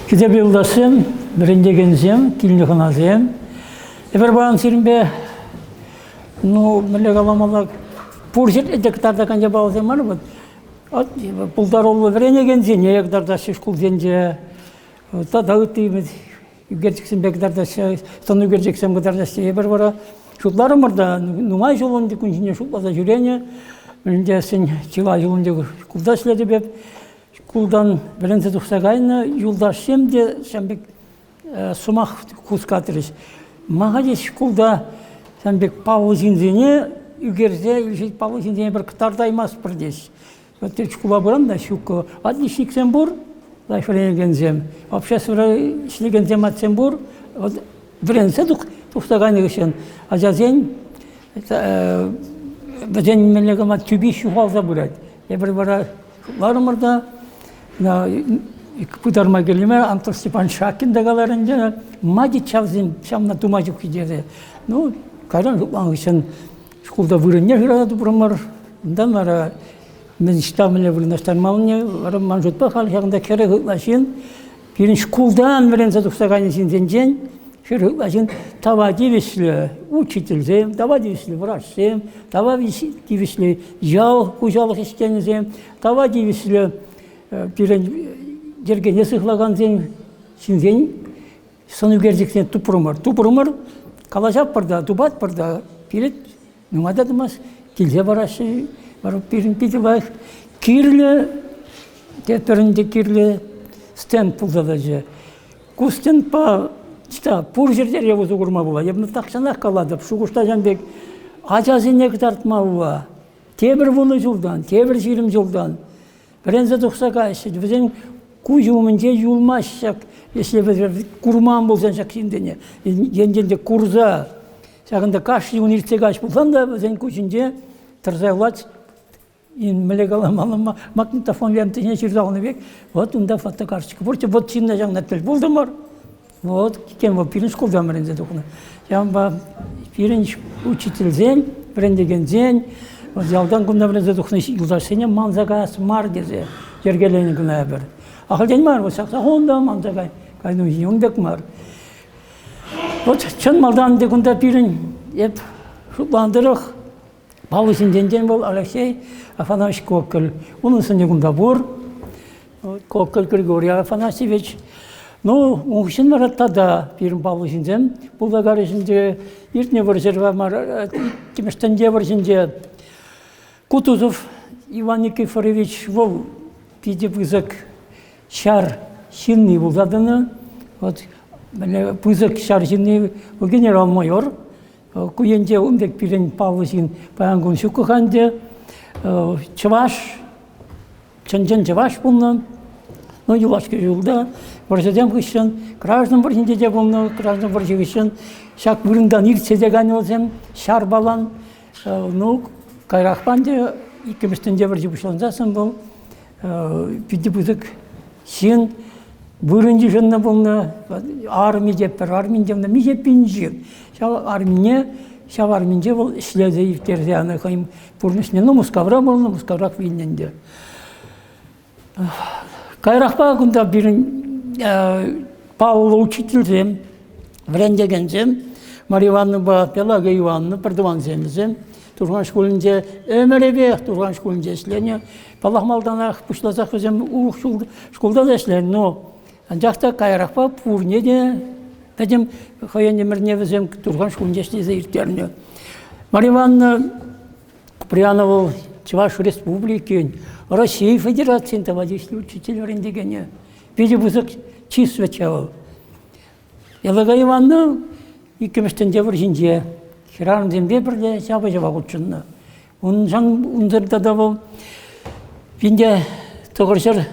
Хисеплӗ юлташсем, вӗрентекенсем, килнӗ хӑнасем, эпир паян сирӗнпе, ну, мӗнле каламалла, пур ҫӗрте те кӑтартакан япаласем мар вот. Пултаруллӑ вӗренекенсене кӑтартаҫҫӗ шкулсенче, тата ытти ӳкерчӗксемпе кӑтартаҫҫӗ, сӑн ӳкерчӗксем кӑтартаҫҫӗ. Эпир вара шутларӑмӑр та, нумай ҫул ӗнтӗ кун ҫине шутласа ҫӳренӗ. Ӗнтӗ чылай ҫул ӗнтӗ шкулта ӗҫлетӗп эп. Шкултан вӗренсе тухса кайнӑ юлташсем те ҫавӑн пек сӑмах хускатрӗҫ. Мага те шкулта ҫавӑн пек паллӑ ҫынсене ӳкерсе илсе паллӑ ҫынсене пӗр кӑтартаймастпӑр теҫ. Вот шкула пырам та ҫук. Отличниксем пур, лайӑх вӗренекенсем, обществӑра ӗҫлекенсем атьсем пур. Вот вӗренсе тухса кайнӑ хыҫҫӑн ачасен вӗсен мӗнле калама тӳпи ҫухалса пырать. Эпир вара Ларӑмӑр та пытарма кирлӗ мар, Антон Степанович Шакин та каларӗ ӗнтӗ, ма тет ҫавсем ҫавна тума ҫукки тесе. Ну, кайран шутланӑ хыҫҫӑн шкулта вырӑнне шыраса тупрӑмӑр. Унтан вара мӗн ӑҫта мӗнле вырнаҫтармаллине вара ман шутпа халь ҫакӑнта 40 ытла ҫын пирӗн шкултан вӗренсе тухса кайнӑ ҫынсенчен 40 ытла ҫын тава тивӗҫлӗ учительсем, тава тивӗҫлӗ врачсем, тава тивӗҫлӗ ял хуҫалӑх ӗҫченӗсем, тава тивӗҫлӗ пирӗн йӗркене сыхлакансен ҫынсен сӑн ӳкерчӗксене тупрӑмӑр. Тупрӑмӑр, калаҫатпӑр та, тупатпӑр та, пире нумай та тӑмасть, килсе параҫҫӗ. Вара пирӗн питӗ лайӑх кирлӗ, тетпӗр ӗнтӗ кирлӗ стенд пулса тӑчӗ. Ку стендпа пур ҫӗрте те усӑ курма пулать. Эпӗ тахҫанах калатӑп, шухӑшта ҫавӑн пек ачасене кӑтартмалла. Тепӗр вунӑ ҫултан, тепӗр 20 ҫултан вӗренсе тухса каяҫҫӗ. Вӗсен куҫӗ умӗнче юлмасть ҫак, если вӗсем курман пулсан ҫак ҫынсене, енчен те курса ҫакӑнта кашни кун иртсе каҫ пулсан та вӗсен куҫӗнче тӑрса юлать мӗнле каламалла, магнитофон лентине ҫырса хунӑ пек, вот унта фотокарточка пурччӗ, вот ҫынна ҫакна тӗл пултӑмӑр, вот тем вӑл пирӗн шкултан вӗренсе тухнӑ. Ҫавӑнпа пирӗн учительсен, вӗрентекенсен, вот ялтан кунта вӗренсе тухнӑ юлташсене манса каяс мар тесе йӗркеленӗ кӑна эпир. Ахальтен мар, вот ҫакса хунӑ манса кайнӑ ун пек мар. Вот чӑн малтан ӗнтӗ кунта пирӗн эп шутланӑ тӑрӑх Паллӑ ҫынсенчен вӑл Алексей Афанасьевич Кокель. Унӑн сӑнӗ кунта пур. Кокель Григорий Афанасьевич. Ну, ун хыҫҫӑн вара тата пирӗн паллӑ ҫынсем пулса карӗҫ ӗнтӗ. Иртнӗ вӑрҫӑра мар, иккӗмӗш тӗнче вӑрҫинче Кутузов Иван Никифорович вӑл питӗ пысӑк ҫар ҫынни пулса тӑнӑ. Вот пысӑк ҫар ҫынни, генерал-майор. Ку енче ун пек пирӗн паллӑ ҫын паян кун ҫук-ха ӗнтӗ. Чӑваш, чӑн-чӑн чӑваш пулнӑ. Ну, юлашки ҫулта вӑрҫӑсем хыҫҫӑн, граждан вӑрҫинче те пулнӑ, граждан вӑрҫи хыҫҫӑн ҫак вырӑнтан иртсе те кайнӑ вӗсем, ҫарпалан. Ну, каярахпа ӗнтӗ иккӗмӗш тӗнче вӑрҫи пуҫлансассӑн вӑл питӗ пысӑк ҫын вырӑн йышӑннӑ пулнӑ, арми те пӗр армин те миҫе пин ҫын. Ҫав армине, ҫав арминче вӑл ӗҫлесе ирттерсе янӑ хӑйӗн пурнӑҫне. Ну, Мускавра пулнӑ, Мускаврах вилнӗ ӗнтӗ. Каярахпа кунта пирӗн паллӑ учительсем, вӗрентекенсем Мария Ивановнӑпа Пелагея Ивановна пӗртӑвансем вӗсем Турхан шкулӗнче ӗмӗрӗпех Турхан шкулӗнче ӗҫленӗ. Паллах, малтанах пуҫласах вӗсем урӑх шкулта та ӗҫленӗ, но анчах та каярахпа пурне те пӗтӗм хӑйӗн ӗмӗрне вӗсем Турхан шкулӗнче ӗҫлесе ирттернӗ. Мария Ивановна Куприянова Чӑваш Республикин, Россия Федерацийӗн тава тивӗҫлӗ учитель вӗрентекенӗ. Питӗ пысӑк чыс вӗт вӑл. Елга Ивановна иккӗмӗш тӗнче вӑрҫинче хӗрарӑмсемпе пӗрле ҫапӑҫӑва хутшӑннӑ. Уншӑн унсӑр тата вӑл пинте тӑхӑрҫӗр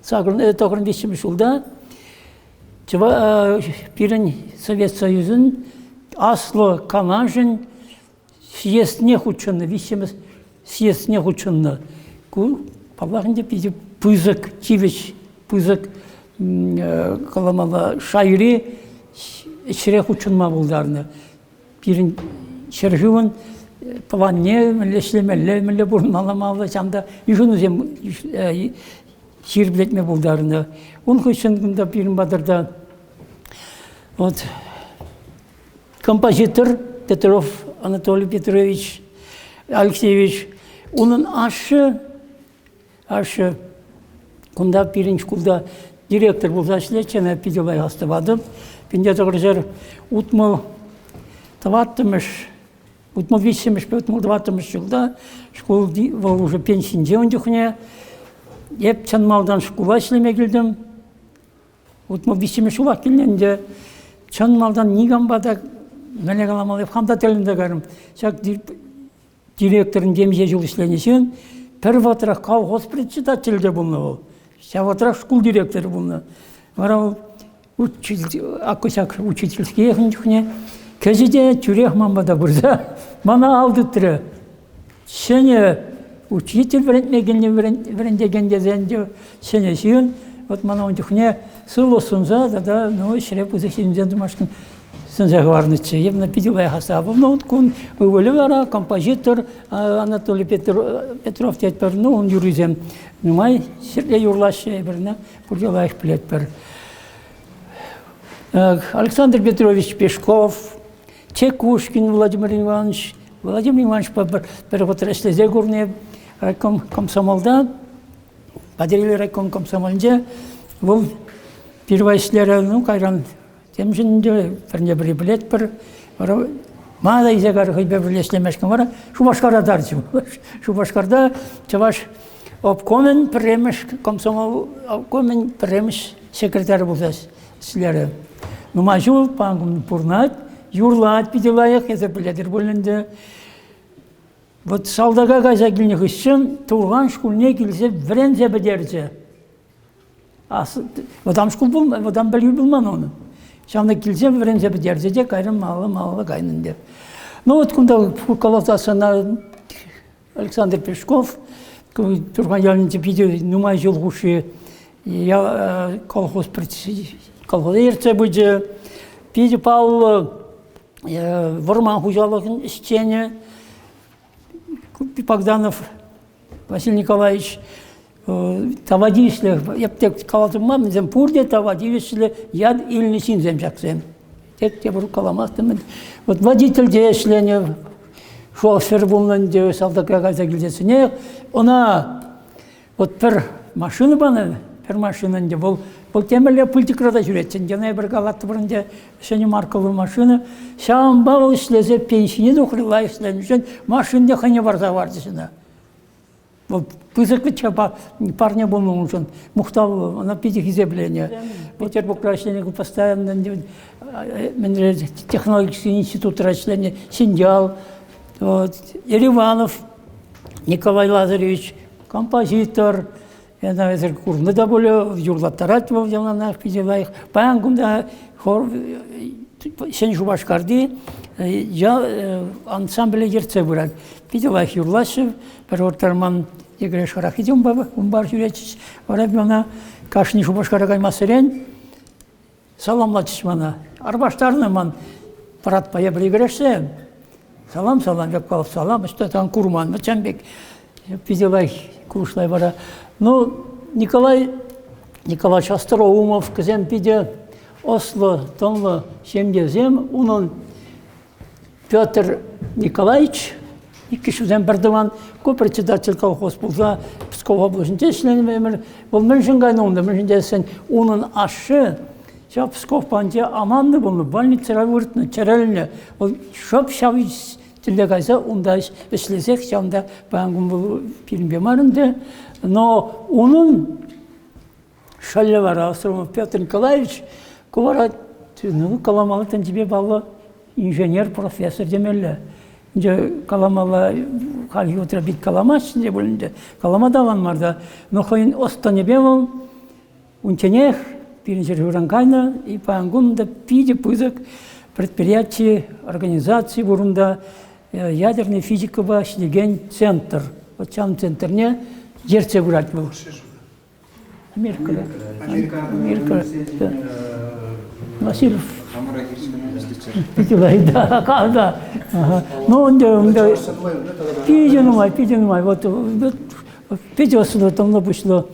тӑхӑрӑн виҫҫӗмӗш ҫулта пирӗн Совет Союзӗн Аслӑ Канашӗн съездне хутшӑннӑ, виҫҫӗмӗш съездне хутшӑннӑ. Ку, паллах ӗнтӗ, питӗ. пысӑк тивӗҫ, пысӑк каламалла шайри ӗҫре хутшӑнма пултарнӑ. Пирӗн ҫӗршывӑн планне мӗнле ӗҫлемелле, мӗнле пурӑнмалла малла ҫавӑнта йышӑнусем ҫирӗплетме пултарнӑ. Ун хыҫҫӑн кунта пирӗн патӑрта вот композитор Петров Анатолий Петрович Алексеевич, унӑн ашшӗ Ашшӗ кунта пирӗн шкулта директор пулса ӗҫлетчӗ, ӑна питӗ лайӑх астӑватӑп. 1964-мӗш, 63-мӗшпе 64-мӗш ҫулта шкул вӑл уже пенсинче ун чухне. Эп чӑн малтан шкула ӗҫлеме килтӗм. 63-мӗш ҫулах килнӗ ӗнтӗ. Чӑн малтан никампа та мӗнле каламалли хам та тӗлӗнсе кайрӑм. Ҫак директорӑн темиҫе ҫул ӗҫленӗ ҫын пӗр вӑхӑтрах колхоз председателӗ те пулнӑ вӑл. Ҫав вӑхӑтрах шкул директорӗ пулнӑ. Вара вӑл ҫак учительские ун чухне кӗчӗ те тӳрех ман пата пырса мана ал тытрӗ. Ҫӗнӗ учитель вӗрентме килнӗ вӗрентекен тесен те ҫӗнӗ ҫын. Вот мана ун чухне сывлӑх сунса тата ну ӗҫре пысӑк ҫынсем тумашкӑн сӗнсе хӑварнӑччӗ. Эпӗ питӗ лайӑх аса пулнӑ ун кун. Ывӑлӗ вара композитор Анатолий Петров тетпӗр. Ну, ун юррисем нумай ҫӗрле юрлаҫҫӗ эпир, пурте лайӑх пӗлетпӗр. Александр Петрович Пешков, Чекушкин Владимир Иванович, Владимир Ивановичпа пӗр вӑхӑтра ӗҫлесе курнӑ райком комсомолта, Патӑрьел райком комсомолӗнче вӑл пирвай ӗҫлерӗ, ну, кайран Темшӗн те пӗрне-пӗри пӗлетпӗр. Вара мана та илсе кайрӗ хӑйпе пӗрле ӗҫлемешкӗн. Вара Шупашкара тарчӗ. Шупашкарта Чӑваш обкомӗн пӗрремӗш комсомол обкомӗн пӗрремӗш секретарӗ пулса ӗҫлерӗ. Нумай ҫул пан пурӑнать, юрлать питӗ лайӑх, эсӗ пӗлетӗр пуль ӗнтӗ. Вот салтака кайса килнӗ хыҫҫӑн Турхан шкулне килсе вӗренсе пӗтерчӗ. Вӑтам шкул пулман, вӑтам пӗлӳ пулман унӑн. Ҫавна килсе вӗренсе пӗтерсе те кайрӑм малалла-малалла кайнӑ ӗнтӗ. Ну вот кунта каласассӑн Александр Пешков Турхан ялӗнче питӗ нумай ҫул хушши колхоз колхоза ертсе пычӗ. Питӗ паллӑ вӑрман хуҫалӑхӗн ӗҫченӗ Богданов Василий Николаевич тава тивӗҫлӗ, эп те каласӑм мар, вӗсем пурте тава тивӗҫлӗ ят илнӗ ҫынсем ҫаксем. Тек тепӗр каламастӑм. Вот водительте ӗҫленӗ, шофер пулнӑ ӗнтӗ, салтака кайса килсессӗнех ӑна Вот пӗр машина панӑ, пӗр машина ӗнтӗ вӑл, вӑл темӗнле пылчӑкра та ҫӳретчӗ ӗнтӗ, ӑна эпир калаттӑмӑр ӗнтӗ, ҫӗнӗ маркӑллӑ машина. Ҫавӑнпа вӑл ӗҫлесе пенсине тухрӗ, лайӑх ӗҫленӗшӗн машинне хӑйне парса хӑварчӗҫ ӑна. Вӑл пысӑк вӗт парне пулнӑ уншӑн, мухтавлӑ, ӑна питӗ хисепленӗ. Петербургра ӗҫленӗ постоянно мӗнре технологический институтра ӗҫленӗ Ҫӗньял, вот, Ериванов Николай Лазаревич композитор, эсир курнӑ та пулӗ, юрлаттарать вӑл яланах питӗ лайӑх. Паян кунта хор Ҫӗн Шупашкарти ял ансамбле ертсе пырать. Питӗ лайӑх юрлаҫҫӗ. Пӗр вӑхӑтра ман йӗкӗреш хӑраххи те унпа ҫӳретчӗҫ. Вара мана кашни Шупашкара каймассерен Саламлатчӗҫ мана. Арпаштарнӑ ман братпа эпир йӗкӗрешсе. Салам, салам, Якпалов, салам, ӑҫта там курман вӗт пек. Питӗ лайӑх куршлай вара. Ну, Николай Николаевич Остроумов, кӗсем питӗ ӑслӑ, тӑнлӑ ҫемьесем. Унӑн Петр Николаевич, иккӗшӗсем пӗртӑван, ку председатель колхоз пулса Псков облаҫӗнче ӗҫленӗ ӗмӗр. Вӑл мӗншӗн кайнӑ унта? Мӗншӗн тесен унӑн ашшӗ ҫав Псков панче аманнӑ пулнӑ, больницӑра выртнӑ, чӗрӗлнӗ. Вӑл шӑп ҫав тӗле кайса унта ӗҫлесех ҫавӑнта паян кун вӑл пирӗнпе мар ӗнтӗ. Но унӑн Шӑллӗ вара Остроумов Петр Николаевич, ку вара ну, каламалла тӗнчипе паллӑ инженер, профессор темелле. Ӗнтӗ каламалла, хальхи вӑхӑтра пит каламасть те пуль ӗнтӗ, калама та аван мар та. Но хӑйӗн ӑс-тӑнӗпе вӑл унчченех пирӗн ҫӗршывран кайнӑ, и паян кун та питӗ пысӑк предприяти, организаци пур унта, ядерный физикӑпа ӗҫлекен центр. Вот ҫавӑн центрне ертсе пырать вӑл. Америкӑра. Америкӑра. Васильев. Питӗ лайӑх, да, да. Ну, ӗнтӗ, ӗнтӗ питӗ нумай, питӗ нумай. Вот, питӗ ӑслӑ, тӑнлӑ пуҫлӑ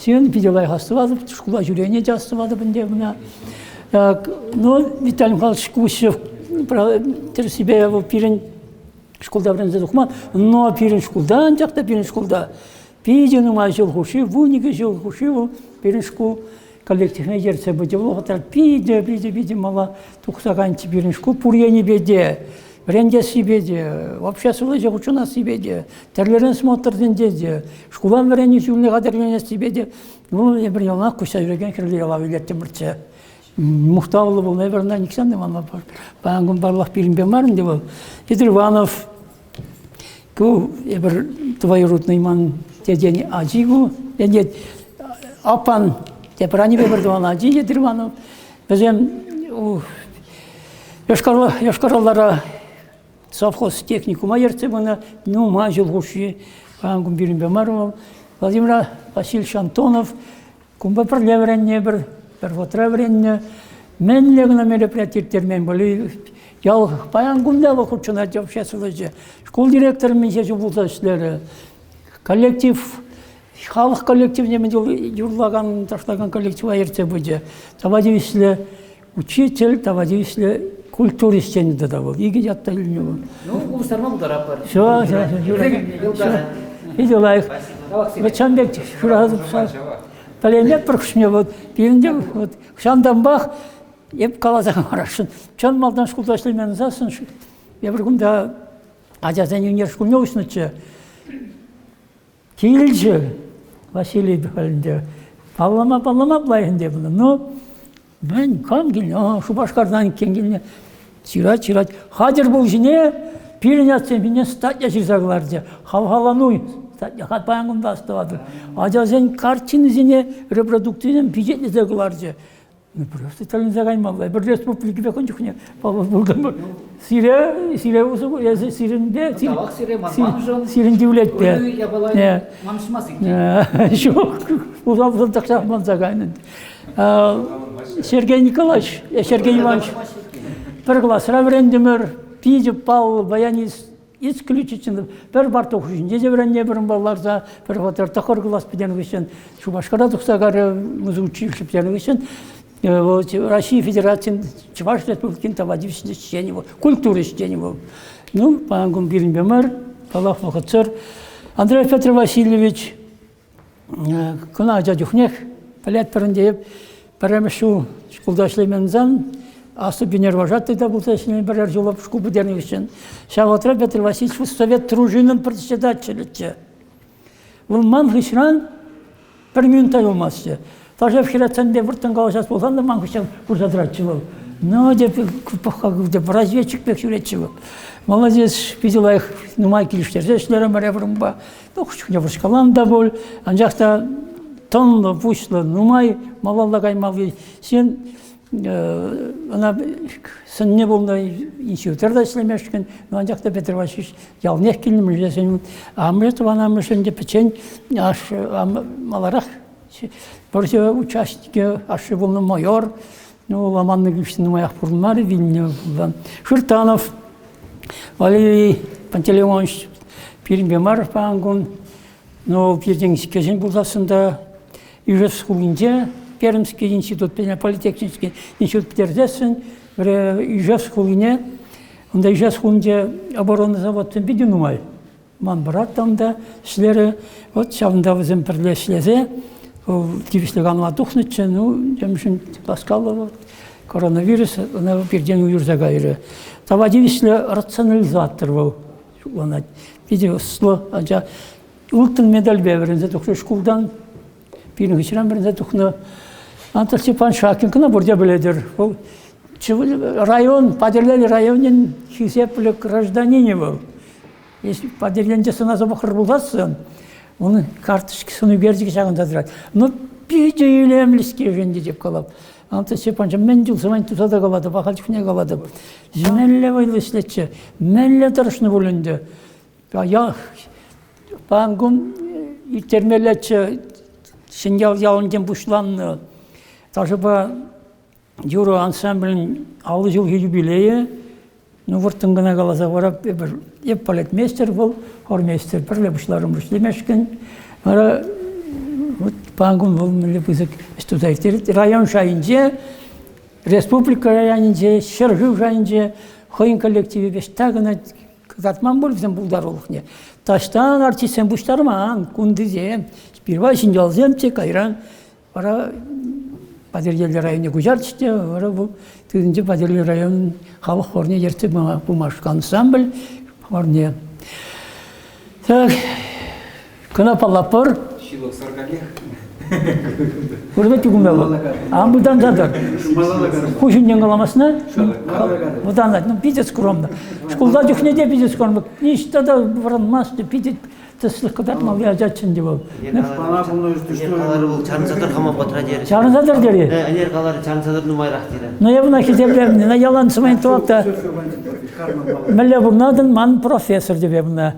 ҫын, питӗ лайӑх астӑватӑп, шкула ҫӳренӗ те астӑватӑп ӗнтӗ мана. Ну, Виталий Михайлович Кусев, тӗрӗссипе вӑл пирӗн шкулта вӗренсе тухман, но пирӗн шкулта, анчах та пирӗн шкулта питӗ нумай ҫул хушши, 12 ҫул хушши вӑл пирӗн шкул коллективне ертсе пычӗ. Вӑл вӑхӑтра питӗ, питӗ, питӗ мала тухса кайнӑччӗ пирӗн шкул пур енӗпе те, вӗрентессипе те, обществӑлла ӗҫе хутшӑнассипе те, тӗрлӗрен смотрсенче те, шкула вӗренӳ ҫулне хатӗрленессипе те. Ну, эпир яланах куҫса ҫӳрекен хӗрлӗ ялав илеттӗмӗрччӗ. Мухтавлӑ пулнӑ эпир ӑна нихҫан та манма паян кун паллах пирӗнпе мар ӗнтӗ вӑл. Петр Иванов ку эпир двоюродный ман тетен ачи ку. Ӗнтӗ аппан тепӗр аннепе пӗр тӑван ачи Петр Иванов. Вӗсем Йошкар-Олара совхоз техникума ертсе пынӑ нумай ҫул хушши. Паян кун пирӗнпе мар вӑл. Владимир Васильевич Антонов Кунпа пӗрле вӗреннӗ эпир, пӗр вӑхӑтра вӗреннӗ. Мӗнле кӑна мероприяти ирттермен пуль. Ял паян кунта вӑл хутшӑнать обществӑллӑ ӗҫе. Шкул директорӗ миҫе ҫул пулса ӗҫлерӗ. Коллектив, халӑх коллективне мӗн юрлакан, ташлакан коллектива ертсе пычӗ. Тава тивӗҫлӗ учитель, тава тивӗҫлӗ культура ӗҫченӗ тата вӑл. Икӗ ят та илнӗ вӑл. Ну, улӑштарма пултаратпӑр. Все, все, все. Питӗ лайӑх. Вот ҫавӑн пек шыраса пӗлеймеппӗр хӑшне вот. Пирӗн те вот ҫантанпах эп каласа хӑварасшӑн. Чӑн малтан шкулта ӗҫлемен сассӑн эпир кунта ачасен ӳнер шкулне уҫнӑччӗ. Килчӗ Василий Михайлович. Паллама, паллама лайӑх ӗнтӗ пулнӑ. Но мӗн, кам килнӗ? Ага, Шупашкартан иккен килнӗ. Ҫырать, ҫырать. Хатӗр пул ҫине пирӗн ятсем ҫине статья ҫырса кӑларчӗ. Хавхалану статья паян кунта астӑватӑп. Ачасен картинисене репродукцисем пичетлесе кӑларчӗ. Ну, просто тӗлӗнсе каймалла. Эпир республикипе ун чухне паллӑ пултӑмӑр. Сире, сире усӑ эсӗ сирӗнпе... Тавах сире манманшӑн. Сирӗн тивлетпе. Ырӑ япала манӑҫмасть иккен. Ҫук, усал тӑксах манса кайнӑ. Сергей Николаевич, Сергей Иванович пӗр класра вӗрентӗмӗр. Питӗ паллӑ баянист исключительно пӗр парта хушшинче те вӗреннӗ пӗр ларса, пӗр хваттер тӑхӑр класс пӗтернӗ хыҫҫӑн Шупашкара тухса карӗ музыка училищи пӗтернӗ хыҫҫӑн Россия Федерацийӗн Чӑваш Республикин тава тивӗҫлӗ ӗҫченӗ вӑл, культура ӗҫченӗ вӑл. Ну, паян кун пирӗнпе мар, паллах, вӑхӑтсӑр. Андрей Петр Васильевич Кӑна ача чухнех пӗлетпӗр ӗнтӗ эп пӗрремӗш ҫул шкулта ӗҫлемен сан аслӑ пионер вожатый та пулса ӗҫлемен пӗрер ҫул шкул пӗтернӗ хыҫҫӑн. Ҫав вӑхӑтра Петр Васильевич совет дружинин председателӗччӗ. Вӑл ман хыҫран пӗр минут та юлмастчӗ. Ташев хӗретсемпе вӑрттӑн калаҫас пулсан та ман хыҫҫӑн курса тӑратчӗ вӑл. Ну, деп, пӑхка, разведчик пек ҫӳретчӗ вӑл. Молодец, питӗ лайӑх, нумай килӗштерсе ӗҫлерӗмӗр эпир унпа. Ну, чухне вӑрҫкалан та пуль, анчах та тӑнлӑ, пуҫлӑ, нумай малалла каймалли ҫын ӑна сӗннӗ пулнӑ институтра та ӗҫлемешкӗн, но анчах та Петр Васильевич ялнех килнӗ, мӗншӗн амӑшӗ тӑван амӑшӗ ӗнтӗ пӗччен ашшӗ маларах вӑрҫӑ участникӗ, ашшӗ пулнӑ майор, ну, ламаннӑ кӳрши нумаях пурӑнмарӗ, вилнӗ пулсан. Шыртанов Валерий Пантелеймонович пирӗнпе мар паян кун, но пиртен кӗҫӗн пулсассӑн та Ижевск хулинче Пермский институт, политехнический институт пӗтерсессӗн Ижевск хулине, унта Ижевск хулинче оборона заводсем питӗ нумай. Ман брат там та ӗҫлерӗ. Вот ҫавӑнта вӗсем пӗрле ӗҫлесе вӑл тивӗҫлӗ канма тухнӑччӗ. Ну, темшӗн васкавлӑ вӑл коронавирус ӑна пиртен уйӑрса кайрӗ. Тава тивӗҫлӗ рационализатор вӑл шутланать. Питӗ ӑслӑ ача. Ылтӑн медальпе вӗренсе тухрӗ шкултан. Пирӗн хыҫран вӗренсе тухнӑ Антон Степанович Шакин кӑна пурте пӗлетӗр. Вӑл район, Патӑрьел районӗн хисеплӗ гражданинӗ вӑл. Если Патӑрьелӗнче сӑнаса пӑхӑр пулсассӑн, унӑн карточки сӑн ӳкерчӗкӗ ҫакӑнта тӑрать. Ну, питӗ илемлӗ-ҫке ӗнтӗ теп калап. Антон Степанович мӗн чул сӑмах туса та калатӑп, ахаль чухне калатӑп. Мӗнле вӑйлӑ ӗҫлетчӗ, мӗнле тӑрӑшнӑ пуль ӗнтӗ. Я паян кун ирттермеллеччӗ. Ҫӗньял ялӗнчен пуҫланнӑ ташӑпа юрӑ ансамблӗн 50 ҫулхи юбилейӗ. Ну, вӑрттӑн кӑна каласа вара эпир эп балетмейстер вӑл, хормейстер пӗрле пуҫларӑмӑр ӗҫлемешкӗн. Вара вот паян кун вӑл мӗнле пысӑк ӗҫ туса ирттерет. Район шайӗнче, республика районӗнче, ҫӗршыв шайӗнче хӑйӗн коллективӗпе ӑҫта кӑна кӑтартман пуль вӗсем пултарулӑхне. Таҫтан артистсем пуҫтарман, кунтисем. Сперва ҫӗньялсемччӗ, кайран Вара Патӑрьел районне куҫарчӗҫ те, вара вӑл тытӑнчӗ Патӑрьел районӗн халӑх хорне ертсе пымашкӑн ансамбль хорне. Так, кӑна паллапӑр. Ҫылӑхсӑр каллех. Курмать кунта вӑл. Ан пытанса тӑр. Куҫӗнчен каламасна? Вӑтанать. Ну, питӗ скромно. Шкулта чухне те питӗ скромно. Ниҫта та вӑранмасть, питӗ тӗслӗх кӑтартмалли ачаччӗ ӗнтӗ вӑл. Пана пулнӑ Ӗнер каларӗ вӑл чарӑнса тӑр хама патра терӗ. Чарӑнса тӑр терӗ. Ӗнер каларӗ чарӑнса тӑр нумайрах терӗ. Ну я ӑна хисеплерӗм, на ялан сӑмах тӑвап та. Мӗнле пурӑнатӑн, ман профессор тепе ӑна.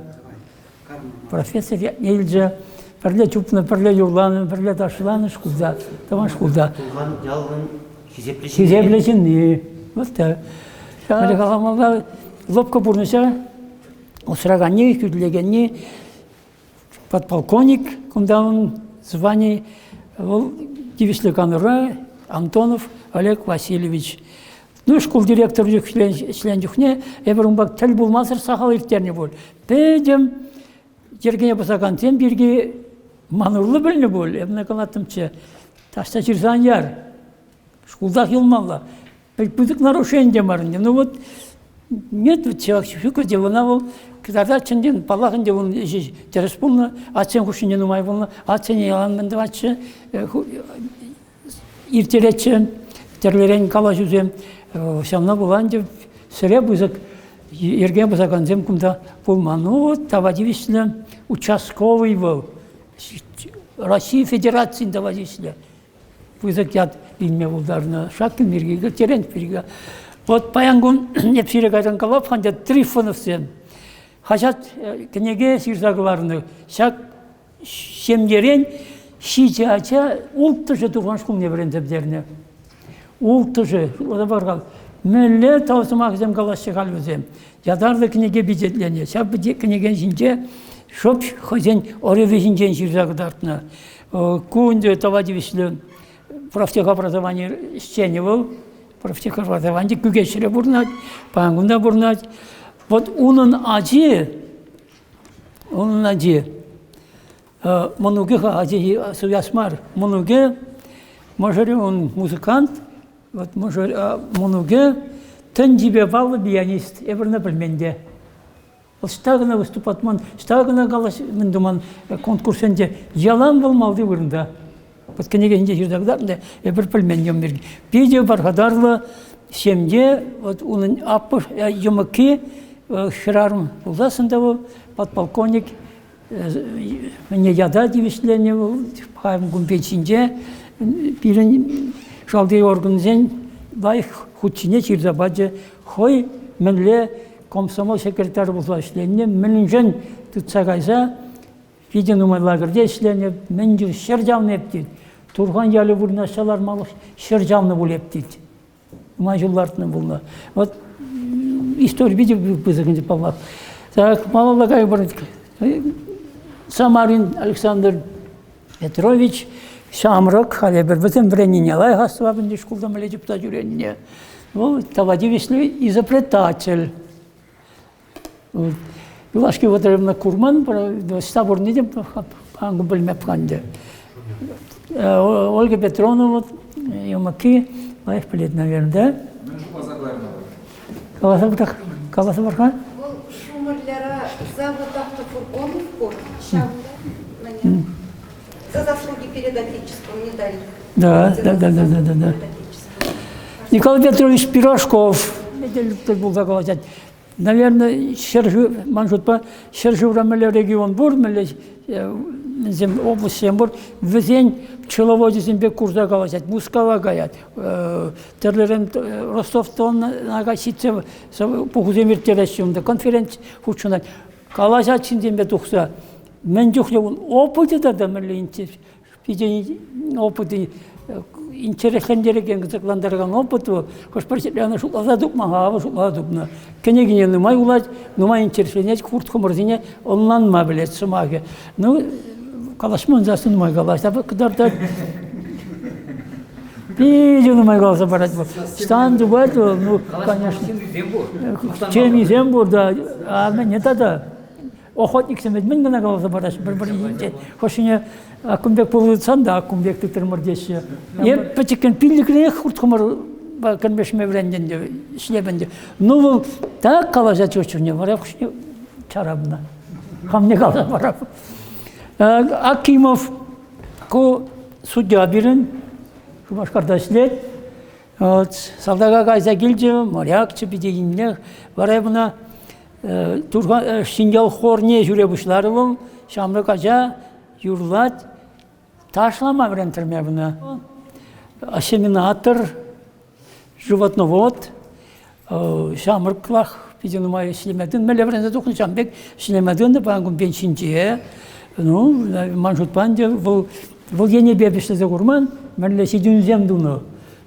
Профессор ятне илчӗ. Пӗрле чупнӑ, пӗрле юрланӑ, пӗрле ташланӑ шкулта, тӑван шкулта. Туған ялӑн хисеплӗ ҫынни. Хисеплӗ ҫынни. Вот так. Мӗнле каламалла, лӑпкӑ пурнӑҫа усраканни, хӳтӗлекенни подполковник кунта ун звани, вӑл тивӗҫлӗ канура Антонов Олег Васильевич. Ну, шкул директорӗ ӗҫленӗ чухне эпир унпа тӗл пулмасӑр сахал ирттернӗ пуль. Пӗтӗм йӗркене пӑсакансем пирки ман урлӑ пӗлнӗ пуль. Эпӗ ӑна калаттӑмччӗ, таҫта ҫырса ан яр, шкултах юлмалла. Пысӑк нарушение те мар ӗнтӗ. Ну вот нет, вот ҫак ҫук те ӑна вӑл кӑтартать ӗнтӗ. Паллах ӗнтӗ ун ӗҫӗ тӗрӗс пулнӑ, атьсен хушшинче нумай пулнӑ. Атьсене ялан мӗн тӑватчӗ, ирттеретчӗ тӗрлӗрен калаҫусем. Ҫавна пула ӗнтӗ сӗре пысӑк йӗрке пӑсакансем кунта пулман. Ну вот тава тивӗҫлӗ участковый вӑл. Россия Федерацийӗн тава тивӗҫлӗ пысӑк ят илме пултарнӑ. Шаккин пирки, Терентьев пирки. Вот паян кун эп сире кайсан калап-ха ӗнтӗ Трифоновсем хаҫат кӗнеке ҫырса кӑларнӑ. Ҫак ҫемьерен ҫичӗ ача улттӑшӗ Турхан шкулне вӗренсе пӗтернӗ. Улттӑшӗ, мӗнле тав сӑмахӗсем калаҫҫӗ халь вӗсем. Ятарлӑ кӗнеке пичетленӗ. Ҫав кӗнекен ҫинче шӑп хӑйсен ӑрӑвӗ ҫинчен ҫырса кӑтартнӑ. Ку ӗнтӗ тава тивӗҫлӗ профтехобразовани ӗҫченӗ вӑл. Профтехобразовани Кӳкеҫре пурӑнать, паян кунта пурӑнать. Вот унӑн ачи, унӑн ачи, мӑнукӗ-ха, ачи суяс мар, мӑнукӗ, мӑшӑрӗ ун музыкант, вот мӑшӑр, мӑнукӗ тӗнчипе паллӑ пианист, эпир ӑна пӗлмен те. Ӑҫта кӑна выступатман, ӑҫта кӑна калаҫ, мӗн туман конкурссенче ялан вӑл малти вырӑнта. Вот кӗнекесенче ҫырса кӑтартнӑ, эпир пӗлмен ун пирки. Питӗ пархатарлӑ ҫемье, вот унӑн аппӑш, йӑмӑкки, хӗрарӑм пулсассӑн та вӑл подполковник мӗне ята тивӗҫленӗ вӑл хайм кун ҫинче пирӗн шалти органсен лайӑх хут ҫине ҫырса пачӗ. Хӑй мӗнле комсомол секретарӗ пулса ӗҫленӗ, мӗншӗн тытса кайса питӗ нумай лагерьте ӗҫленӗ, мӗн ҫӗр чавнӑ эп тет. Турхан ялӗ вырнаҫса лармалӑх ҫӗр чавнӑ пуль эп тет. Нумай ҫул лартнӑ пулнӑ. Вот истори питӗ пысӑк ӗнтӗ, паллах. Так, малалла кайӑпӑр. Самарин Александр Петрович ҫамрӑк, халь эпир вӗсем вӗреннине лайӑх астӑвап ӗнтӗ шкулта мӗнле чупса ҫӳренине. Вӑл тава тивӗҫлӗ изобретатель. Юлашки вӑхӑтра курман, ӑҫта пурӑнни те пӗлмеп ӗнтӗ. Ольга Петровна вот йӑмӑкки лайӑх пӗлет, наверное, да? Мӗн шутласа кӑларнӑ вӑл? Каласа пӑрах, каласа пӑр-ха. Вӑл Шумерляра завод автофургонов пур, ҫавӑнта За заслуги перед Отечеством медаль. Да, да, да, да, да, да, да. Николай Петрович Пирожков тӗл пулса калаҫать. Наверное, ҫӗршыв, ман шутпа, ҫӗршывра мӗнле регион пур, мӗнле мӗнсем облаҫсем пур, вӗсен пчеловодӗсемпе курса калаҫать, Мускава каять, тӗрлӗрен Ростов-Дона ҫитсе пухусем ирттереҫҫӗ унта, конференци хутшӑнать. Калаҫать ҫынсемпе тухса. Мӗн чухлӗ ун опычӗ тата мӗнле интерес. Питӗ опыт интереслентерекен, кӑсӑклантаракан опыт вӑл. Хӑш-пӗр ҫӗрте ӑна шутласа тупма-ха, авӑ шутласа тупнӑ. Кӗнекине нумай вулать, нумай интересленет, хурт-хӑмӑрсене ӑнланма пӗлет сӑмахӗ. Ну, калаҫман сасӑ нумай калаҫа кӑтартать. Питӗ нумай каласа парать вӑл. Стан тупать вӑл, ну, конечно. Темисем пур, да. А мӗне тата? Охотниксем вӗт мӗн кӑна каласа параҫҫӗ пӗр-пӗрин ҫинчен. Хӑшне кун пек пулсан та кун пек тытрӑмӑр теҫҫӗ. Эп пӗчӗккӗн пиллӗкренех хурт-хӑмӑрпа кӗрмешме вӗрентӗм ӗнтӗ, ӗҫлеп ӗнтӗ. Ну вӑл так калаҫать чухне вара хӑшне чарам Хамне каласа парап. Акимов ку судья пирӗн Шупашкарта ӗҫлет. Вот, салтака кайса килчӗ, морякчӗ питӗ иннех. Вара эп ӑна Ҫӗньял хорне ҫӳре пуҫларӗ вӑл. Ҫамрӑк ача юрлать. Ташлама вӗрентрӗм эп ӑна. Осеменатор, животновод, ҫамрӑклах питӗ нумай ӗҫлеме тытӑннӑ. Мӗнле вӗренсе тухнӑ ҫавӑн пек ӗҫлеме тытӑннӑ. Паян кун пенсинче. Ну, ман шутпа ӗнтӗ вӑл вӑл енӗпе ӗҫлесе курман, мӗнле ҫитӗнӳсем тунӑ.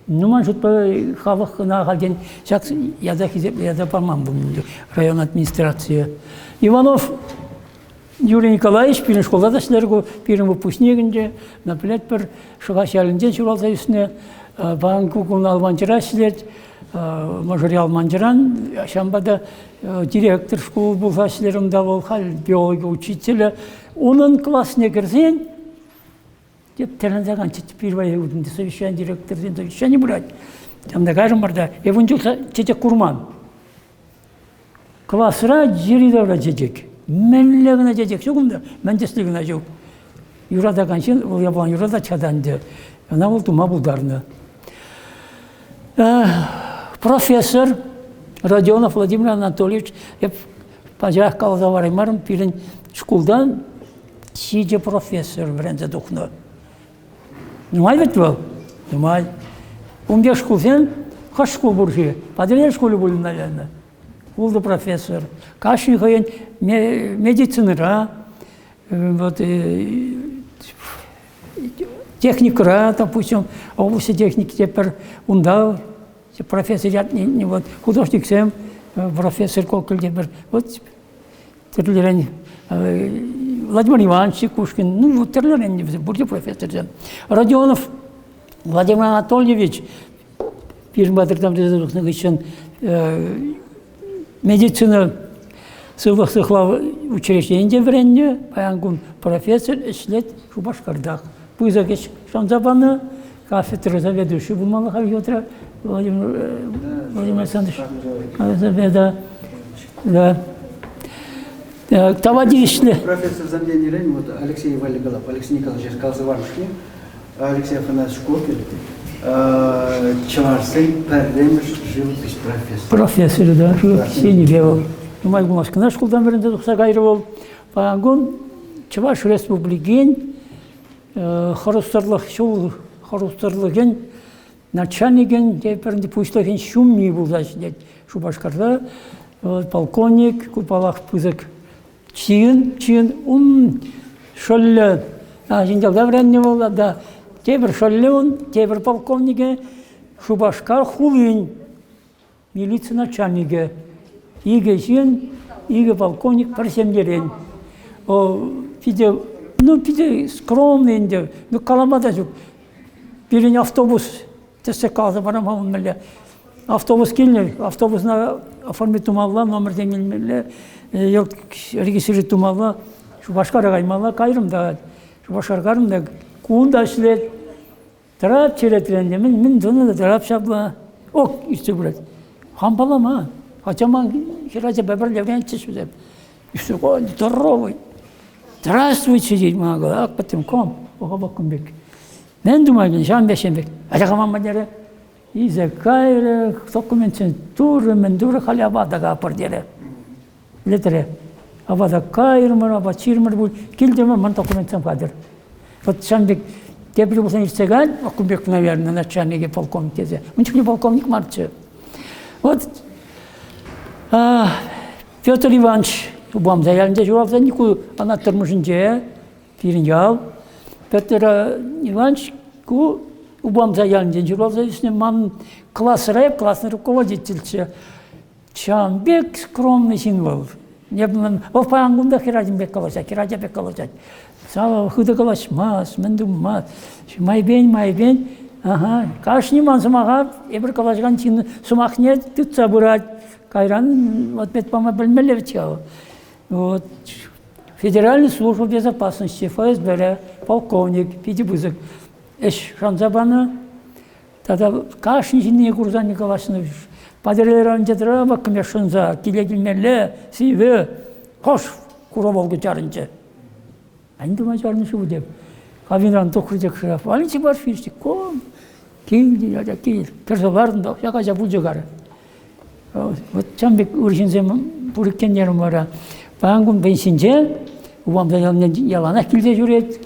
Ну, ман шутпа, халӑх кӑна ахальтен ҫак ята хисеплӗ ята паман пулнӑ район администрацийӗ. Иванов Юрий Николаевич пирӗн шкулта та ӗҫлерӗ ку, пирӗн выпускник ӗнтӗ. На пӗлетпӗр, Шӑхач ялӗнчен ҫуралса ӳснӗ. Паян ку кун Алманчӑра ӗҫлет. Мӑшӑрӗ Алманчӑран. Ҫавӑнпа та директор шкул пулса ӗҫлерӗ унта вӑл, халь биологи учителӗ. Унӑн класне кӗрсен Теп тӗлӗнсе канчӗ пирвай совещани директорсен совещани пырать. Там та кайрӑмӑр та, эп ун чух чечек курман. Класра йӗри-тавра чечек. Мӗнле кӑна чечек ҫук унта, мӗн тӗслӗ кӑна ҫук. Юратакан ҫын вӑл япалан юратать-ха та ӗнтӗ. Ӑна вӑл тума пултарнӑ. Профессор Родионов Владимир Анатольевич, эп пачах каласа параймарӑм, пирӗн шкултан ҫичӗ профессор вӗренсе тухнӑ. Нумай вӗт вӑл? Нумай. Ун пек шкулсем хӑш шкул пур-ши? Патӑрьел шкулӗ пулнӑ, наверное. Ултӑ профессор. Кашни хӑйӗн медицинӑра, вот, техникӑра, допустим, области техники тепӗр унта профессор ятне вот художниксем профессор Кокель тепӗр вот тӗрлӗрен Владимир Иванович Кушкин, ну, тӗрлӗрен вӗсем, пурте профессорсем. Родионов Владимир Анатольевич пирӗн патӑртан вӗренсе тухнӑ хыҫҫӑн медицина сывлӑх сыхлав учрежденинче вӗреннӗ, паян кун профессор ӗҫлет Шупашкартах. Пысӑк ӗҫ шанса панӑ, кафедра заведующий пулмалла хальхи вӑхӑтра Владимир, Владимир Александрович. Да. Да. Тава тивӗҫлӗ. Профессор замденирен вот Алексей Валигалов, Алексей Николаевич каласа Алексей Афанасьевич Кокель чӑвашсен пӗрремӗш живопись профессорӗ. Профессорӗ, да, живопись енӗпе вӑл. Нумай пулмасть кӑна шкултан вӗренсе тухса кайрӗ вӑл. Паян кун Чӑваш Республикин хӑрушсӑрлӑх ҫул хӑрушсӑрлӑхӗн начальникӗн тепӗр пуҫлӑхӗн ҫумми пулса ӗҫлет Шупашкарта. Полковник, ку паллах пысӑк чин, чин, ун шӑллӗ Ҫинчалта вӗреннӗ вӑл тата тепӗр шӑллӗ ун, тепӗр полковникӗ Шупашкар хулин милици начальникӗ. Икӗ ҫын, икӗ полковник пӗр ҫемьерен. Питӗ, ну, питӗ скромный ӗнтӗ, ну, калама та ҫук. Пирӗн автобус тесе каласа парам-ха ун мӗнле. Автобус килнӗ, автобусна оформить тумалла, номерсем илмелле, йӑлт регистрировать тумалла. Шупашкара каймалла, кайрӑм та, Шупашкар кайрӑм та, кунта ӗҫлет. Тӑрап черетрен те, мӗн, мӗн тунӑ та тӑрап ҫапла. Ок, иртсе пырать. Хам паллама. Хотя ман хӗрачапа пӗрле вӗрентчӗҫ вӗсем. Ӳссе здоровый. Здравствуйте, тет мана, ак пӗттӗм, ком, пӑха пек. Мӗн тума килнӗ, ҫавӑн пек, ҫавӑн пек. Атя хаман терӗ. Илсе кайрӗ, документсем турӗ, мӗн турӗ, халь апата капӑр терӗ. Летере. Апата кайрӑмӑр, апат ҫирӗмӗр пуль. Килтӗмӗр, ман документсем хатӗр. Вот ҫавӑн пек тепри пулсан иртсе кай, кун пек, наверное, начальникӗ полковник тесе. Ун чухне полковник марччӗ. Вот Петр Иванович Упамса ялӗнче ҫуралса ку Анат Тӑрмӑшӗнче пирӗн ял. Петр Иванович ку Упамса ялӗнчен ҫуралса ӳснӗ. Ман класра эп классный руководительччӗ. Ҫавӑн пек скромный ҫын вӑл. Вӑл паян кун та хӗрачам пек калаҫать, хӗрача пек калаҫать. Ҫав хытӑ калаҫмасть, мӗн тумасть. Майпен, майпен, ага, кашни ман сӑмаха эпир калаҫакан ҫын сӑмахне тытса пырать. Кайран ответ пама пӗлмелле вӗт-ха. Вот. Федеральная служба безопасности, ФСБ, полковник, питӗ пысӑк ӗҫ шанса панӑ. Тата кашни ҫыннине курсан калаҫнӑ. Патӑрьел районӗнче тӑра кӗме шӑнса киле килмелле, сивӗ, хӑш Хураволга чарӑнчӗ. Мӗн тума чарӑннӑ-ши теп. Кабинӑран тухрӗ те шыра. Валентин Порфирьевич, ком, кил, атя кил. Кӗрсе лартӑм та ҫак ача пулчӗ карӗ. Вот ҫавӑн пек ыр ҫынсем пур иккен терӗм вара. Паян кун пенсинче Упамса ялне яланах килсе ҫӳрет,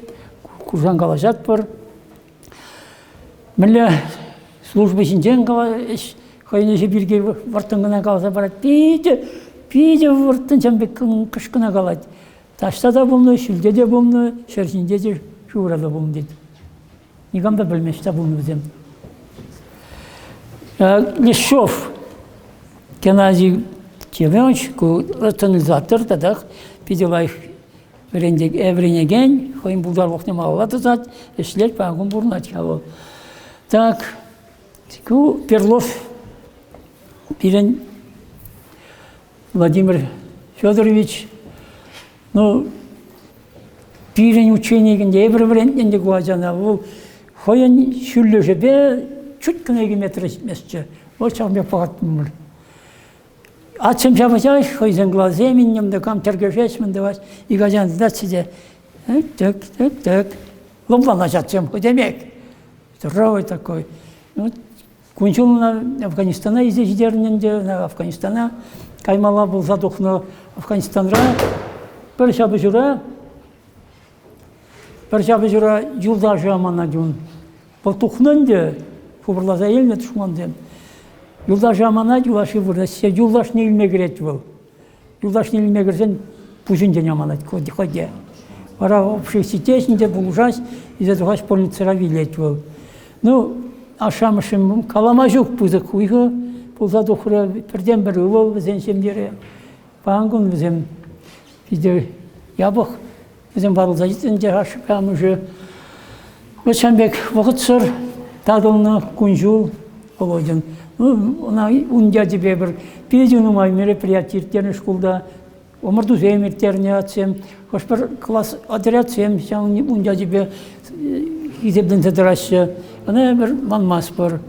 курсан калаҫатпӑр. Мӗнле служба ҫинчен ӗҫ хӑйӗн ӗҫӗ пирки вӑрттӑн кӑна каласа парать. Питӗ, питӗ вӑрттӑн ҫавӑн пек кӑшкӑна калать. Таҫта та пулнӑ, ҫӳлте те пулнӑ, ҫӗр ҫинче те, шывра та пулнӑ тет. Никам та пӗлмест ӑҫта пулнӑ вӗсем. Лещев Геннадий Семенович ку рационализатор татах питӗ лайӑх вӗренекен, хӑйӗн пултарулӑхне малалла тӑсать, ӗҫлет, паян кун пурӑнать-ха вӑл. Так, ку Перлов пирӗн Владимир Федорович, ну, пирӗн ученикӗн те эпир вӗрентнӗ ӗнтӗ ку ачана. Вӑл хӑйӗн ҫӳллӗшӗпе чуть кӑна 2 метра ҫитместчӗ. Вӑл ҫавӑн пек пӑхаттӑмӑр. Атьсем ҫапӑҫаҫ, хӑйсен глазсем иннем те кам тӗркӗшеҫ, мӗн тӑваҫ. Ик ачан тытатчӗ те тӗк, тӗк, тӗк. Лӑпланаҫ атьсем хӑйсемех. Здоровый такой. Ну, кун-ҫул ӑна Афганистана илсе ҫитернӗ ӗнтӗ, ӑна Афганистана каймалла пулса тухнӑ. Афганистанра пӗр ҫапӑҫура пӗр ҫапӑҫура юлташӗ аманать ун. Вӑл тухнӑ ӗнтӗ, хупӑрласа илнӗ тӑшмансем. Юлташӗ аманать, юлашки вырнаҫса юлташне илме кӗрет вӑл. Юлташне илме кӗрсен пуҫӗнчен аманать хӑй те. Вара общежитие ҫинче пулӑшать, илсе тухать, больницӑра вилет вӑл. Ну, ашшӗ-амӑшӗ калама ҫук пысӑк хуйхӑ пулса тухрӗ. Пӗртен-пӗр ывӑл вӗсен ҫемьере. Паян кун вӗсем питӗ япӑх. Вӗсем ватӑлса ҫитнӗ ӗнтӗ ашшӗпе амӑшӗ. Вот ҫавӑн пек вӑхӑтсӑр татӑлнӑ кун-ҫул Володьӑн. Ну, ӑна ун ячӗпе пӗр питӗ нумай мероприяти ирттернӗ шкулта. Ӑмӑртусем ирттернӗ атьсем, хӑш-пӗр класс отрядсем ҫавӑн ун ячӗпе хисепленсе тӑраҫҫӗ. Ӑна эпир манмастпӑр.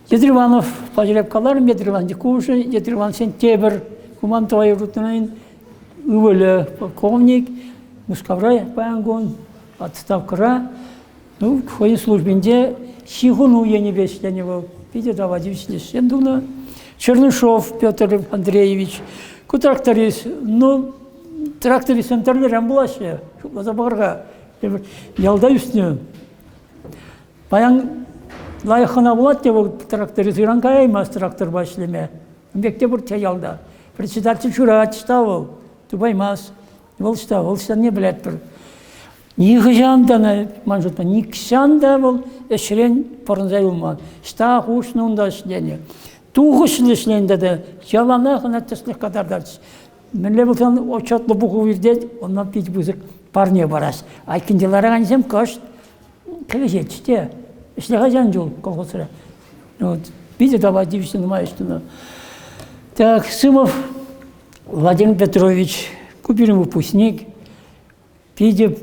Едриванов паҫӑр каларӑм, Едриван Дикуши, Едривансен тепӗр Куман Тӑвай ывӑлӗ полковник, Мускавра паян кун, отставкӑра. Ну, хӑйӗн службинче ҫыхӑну енӗпе ӗҫленӗ вӑл. Питӗ тава тивӗҫлӗ ӗҫсем тунӑ. Чернышов Петр Андреевич, ку тракторист, ну, трактористсем тӗрлӗрен пулаҫҫӗ, шутласа пӑхӑр-ха. Ялта ӳснӗ. Паян лайӑх хӑна пулать те вӑл тракторист, ыран каяймасть тракторпа ӗҫлеме. Ун пек те пурччӗ ялта. Председатель шырать, ӑҫта вӑл? Тупаймасть. Вӑл ӑҫта? Вӑл ӑҫтине пӗлетпӗр. Нихӑҫан та, ман шутпа, нихҫан та вӑл ӗҫрен пӑрӑнса юлман. Ӑҫта хушнӑ унта ӗҫленӗ. Тухӑҫлӑ ӗҫленӗ тата яланах ӑна тӗслӗх кӑтартатчӗ. Мӗнле пулсан отчетлӑ пуху иртет, ӑна питӗ пысӑк парне параҫ. Айккинче ларакансем кӑшт кӗвӗҫетчӗ те. Ӗҫле хӑҫан чул колхозра. Вот. Питӗ тава тивӗҫлӗ нумай ӗҫ тунӑ. Так, Сымов Владимир Петрович, ку пирӗн выпускник, питӗ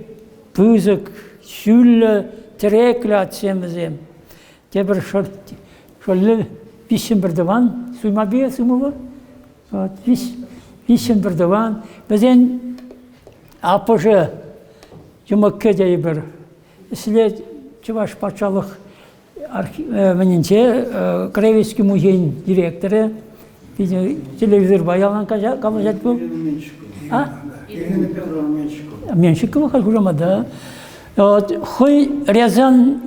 пысӑк, ҫӳллӗ, тӗреклӗ атьсем вӗсем. Тепӗр шӑллӗ виҫҫӗн пӗр тӑван, Суймапи Сымова, вот, виҫҫӗн пӗр тӑван. Вӗсен аппӑшӗ йӑмӑккӗ тейӗпӗр. Ӗҫлет Чӑваш патшалӑх мӗнӗнче Краеведческий музейӗн директорӗ. Питӗ телевизорпа ялан калаҫать вӑл. А? Ирина Петровна Меньшикова. Меньшикова халь хушама, да. Хӑй Рязан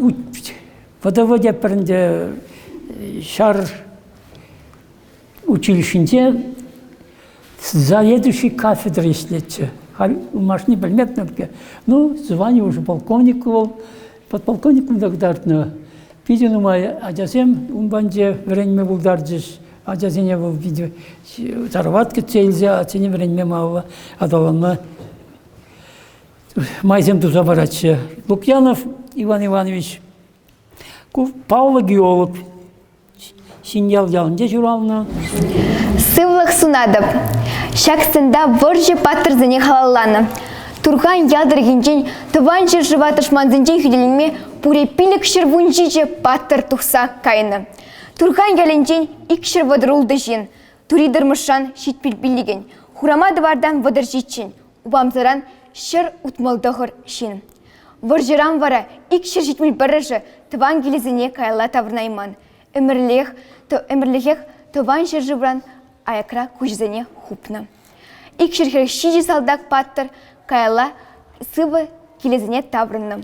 ВДВ тепӗр ӗнтӗ ҫар училищинче заведующий кафедра ӗҫлетчӗ. Халь ылмашни пӗлместӗп-ҫке. Ну, звание уже полковник вӑл. Подполковник кунта кӑтартнӑ. Питӗ нумай ачасем ун патӗнче вӗренме пултарчӗҫ. Ачасене вӑл питӗ тарават кӗтсе илсе ачасене вӗренме малалла аталанма майсем туса паратчӗ. Лукьянов Иван Иванович ку паллӑ геолог Ҫӗньял ялӗнче ҫуралнӑ. Сывлӑх сунатӑп. Ҫак стенда вӑрҫӑ паттӑрсене халалланӑ. Турхан ял тӑрӑхӗнчен Тӑван ҫӗршыва тӑшмансенчен хӳтӗленме пурӗ 517 паттӑр тухса кайнӑ. Турхан ялӗнчен 236 ҫын, Тури Тӑрмӑшран 75-ӗн, Хурама Тӑвартан 37-ӗн, Упамсаран 169 ҫын. Вӑрҫӑран вара 271-шӗ тӑван килӗсене каялла таврӑнайман, ӗмӗрлех, ӗмӗрлӗхех тӑван ҫӗршывран аякра куҫӗсене хупнӑ. 247 салтак паттӑр каялла сывӑ килӗсене таврӑннӑ.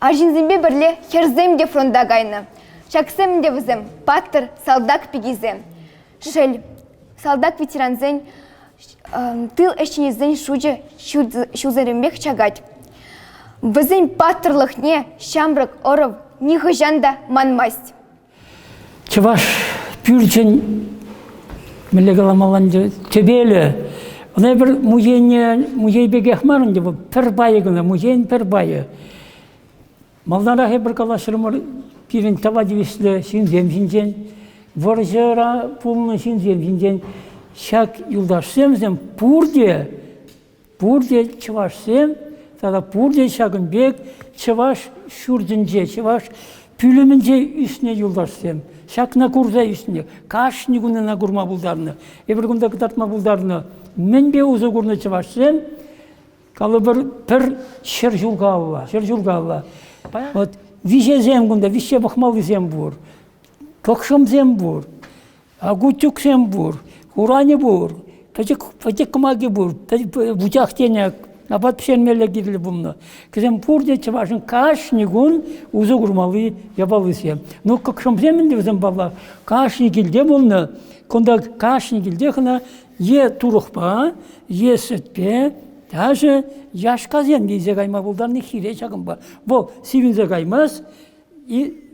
Арҫынсемпе пӗрле хӗрсем те фронта кайнӑ. Ҫаксем ӗнтӗ вӗсем паттӑр салтак пикисем. Шел, салтак-ветерансен тыл ӗҫченӗсен шучӗ ҫулсеренпех чакать. Вӗсен паттӑрлӑхне ҫамрӑк ӑрӑв нихӑҫан та манмасть. Чӑваш пӳрчӗн мӗнле каламалла ӗнтӗ тӗпелӗ. Ӑна пӗр музейне музей пекех мар ӗнтӗ вӑл пӗр пайӗ кӑна, музейӗн пӗр пайӗ. Малтанах эпир калаҫрӑмӑр пирӗн тава тивӗҫлӗ ҫынсем ҫинчен, вӑрҫӑра пулнӑ ҫынсем ҫинчен. Ҫак юлташсемсем пурте, пурте чӑвашсем тата пурте ҫакӑн пек чӑваш ҫуртӗнче, чӑваш пӳлӗмӗнче ӳснӗ юлташсем. Ҫакна курса ӳснӗ, кашни кун ӑна курма пултарнӑ. Эпир кунта кӑтартма пултарнӑ мӗнпе усӑ курнӑ чӑвашсем, Калӑпӑр, пӗр 100 ҫул калла, 100 ҫул калла. Вот виҫесем кунта, виҫе пӑхмаллисем пур, кӑкшӑмсем пур, агутюксем пур, хуранӗ пур, пӗчӗк, пӗчӗк кӑмаки пур, вучах тенӗ апат пӗҫермелле кирлӗ пулнӑ. Кӗсем пурте чӑвашӑн кашни кун усӑ курмалли япалисем. Ну, кӑкшӑмсем ӗнтӗ вӗсем паллах, кашни килте пулнӑ. Кунта кашни килтех ӑна е турӑхпа, е сӗтпе, даже яшкасем илсе кайма пултарни хире ҫакӑнпа. Вӑл сивӗнсе каймасть и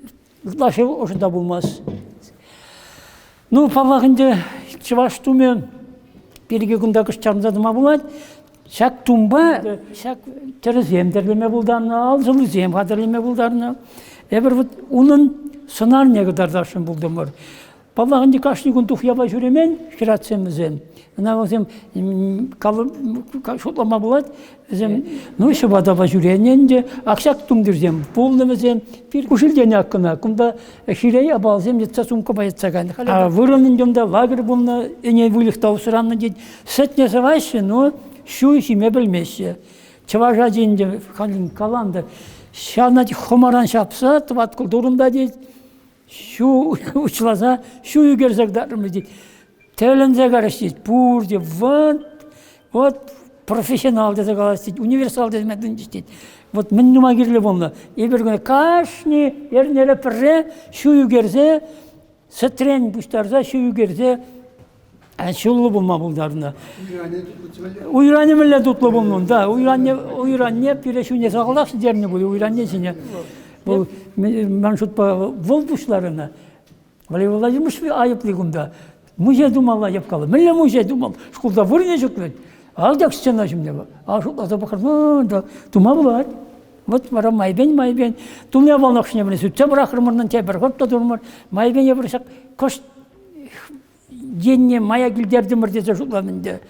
ытлашши ӑшӑ та пулмасть. Ну, паллах ӗнтӗ, чӑваш тумӗ пирки кунта кӑшт чарӑнса тӑма пулать. Ҫак тумпа ҫак тӗрӗсем тӗрлеме пултарнӑ, алшӑллисем хатӗрлеме пултарнӑ. Эпир вот унӑн сӑнарне кӑтартасшӑн пултӑмӑр. Паллах ӗнтӗ кашни кун тухьяпа ҫӳремен хӗратсем вӗсем. Ӑна вӗсем шутлама пулать. Вӗсем ну ҫӑпатапа ҫӳренӗ ӗнтӗ. Ак ҫак тумтирсем пулнӑ вӗсем. Пир кушилтен ак кӑна. Кунта хире япаласем йӑтса сумкӑпа йӑтса кайнӑ. А вырӑн ӗнтӗ унта лагерь пулнӑ, ӗне выльӑх та усраннӑ тет. Сӗтне сӑваҫҫӗ, но ҫу ҫиме пӗлмеҫҫӗ. Чӑваш ачи ӗнтӗ калан та ҫавна хӑмаран ҫапса тӑваткӑл турӑм та тет. Ҫу уҫласа ҫу ӳкерсе кӑтартрӑм тет. Тӗлӗнсе карӗҫ тет. Пурте вот, вот профессионал тесе калас тет, универсал тесе тытӑнчӗҫ тет. Вот мӗн нумай кирлӗ пулнӑ. Эпир кӑна кашни эрнере пӗрре ҫу ӳкерсе, сӗтрен пуҫтарса ҫу ӳкерсе ҫуллӑ пулма пултарнӑ. Уйранӗ мӗнле тутлӑ пулнӑ да. Уйранне, уйранне пире ҫуне сахалах ҫитернӗ пуль, уйранне ҫине. Вӑл, ман шутпа, вӑл пуҫларӗ ӑна. Валерий Владимирович айӑпли кунта. Музей тумалла япкаллӑ. Мӗнле музей тумалла? Шкулта вырӑнӗ ҫук вӗт. Алтак стена ҫумне. А шутласа пӑхӑр, тума пулать. Вот вара майпен-майпен тумя волнокшне мӗне сӳтсе пӑрахрӑмӑр, тепӗр хут та турӑмӑр. Майпен эпир ҫак кӑшт енне мая килтертӗмӗр тесе шутлам ӗнтӗ.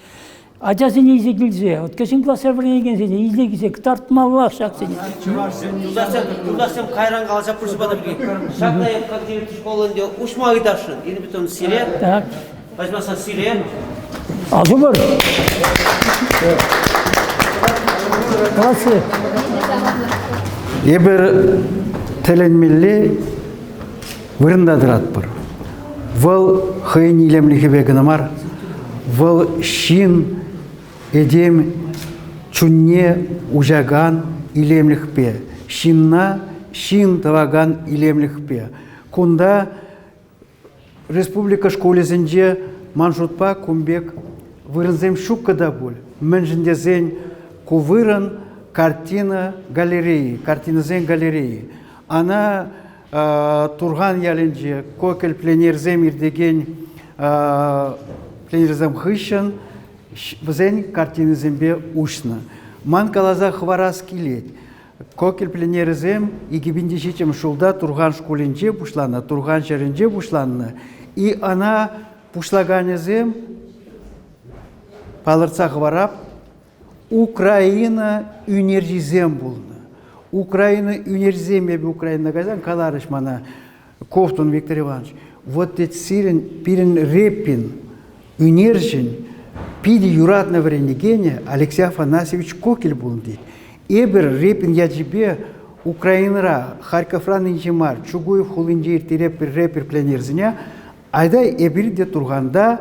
Ачасене илсе килсе, вот кӗҫӗн класра вӗренекенсене илсе килсе кӑтартмаллах ҫаксене. Юлташсем, юлташсем кайран каласа пырса патӑр пирки. Ҫакна эп как директор школы ӗнтӗ уҫма ыйтасшӑн. Ирина Петровна, сире. Так. Возьмаса сире. Алсу Молодцы. Эпир тӗлӗнмелле вырӑнта тӑратпӑр. Вӑл хӑйӗн илемлӗхӗпе кӑна мар, вӑл ҫын, этем чунне уҫакан илемлӗхпе, ҫынна ҫын тӑвакан илемлӗхпе. Кунта республика шкулӗсенче ман шутпа кун пек. вырӑнсем ҫуккӑ та пуль. Мӗншӗн тесен ку вырӑн картина галерейи, картинӑсен галерейи. Ана Турхан ялӗнче Кокель пленэрсем иртекен пленэрсем хыҫҫӑн вӗсен картинисемпе уҫнӑ. Ман каласа хӑварас килет. Кокель пленэрӗсем 2007 ҫулта Турхан шкулӗнче пуҫланнӑ, Турхан ҫӗрӗнче пуҫланнӑ. И ӑна пуҫлаканӗсем палӑртса хӑварап, Украина ӳнерҫисем пулнӑ. Украина ӳнерҫисем эпӗ Украинӑна кайсан каларӗҫ мана, Ковтун Виктор Иванович, вот тет сирӗн пирӗн Репин ӳнерҫӗн питӗ юратнӑ вӗренекенӗ Алексей Афанасьевич Кокель пулнӑ тет. Эпир Репин ячӗпе Украинӑра, Харьковран инҫе мар, Чугуев хулинче ирттеретпӗр репер пленэрсене, айта эпир те Турханта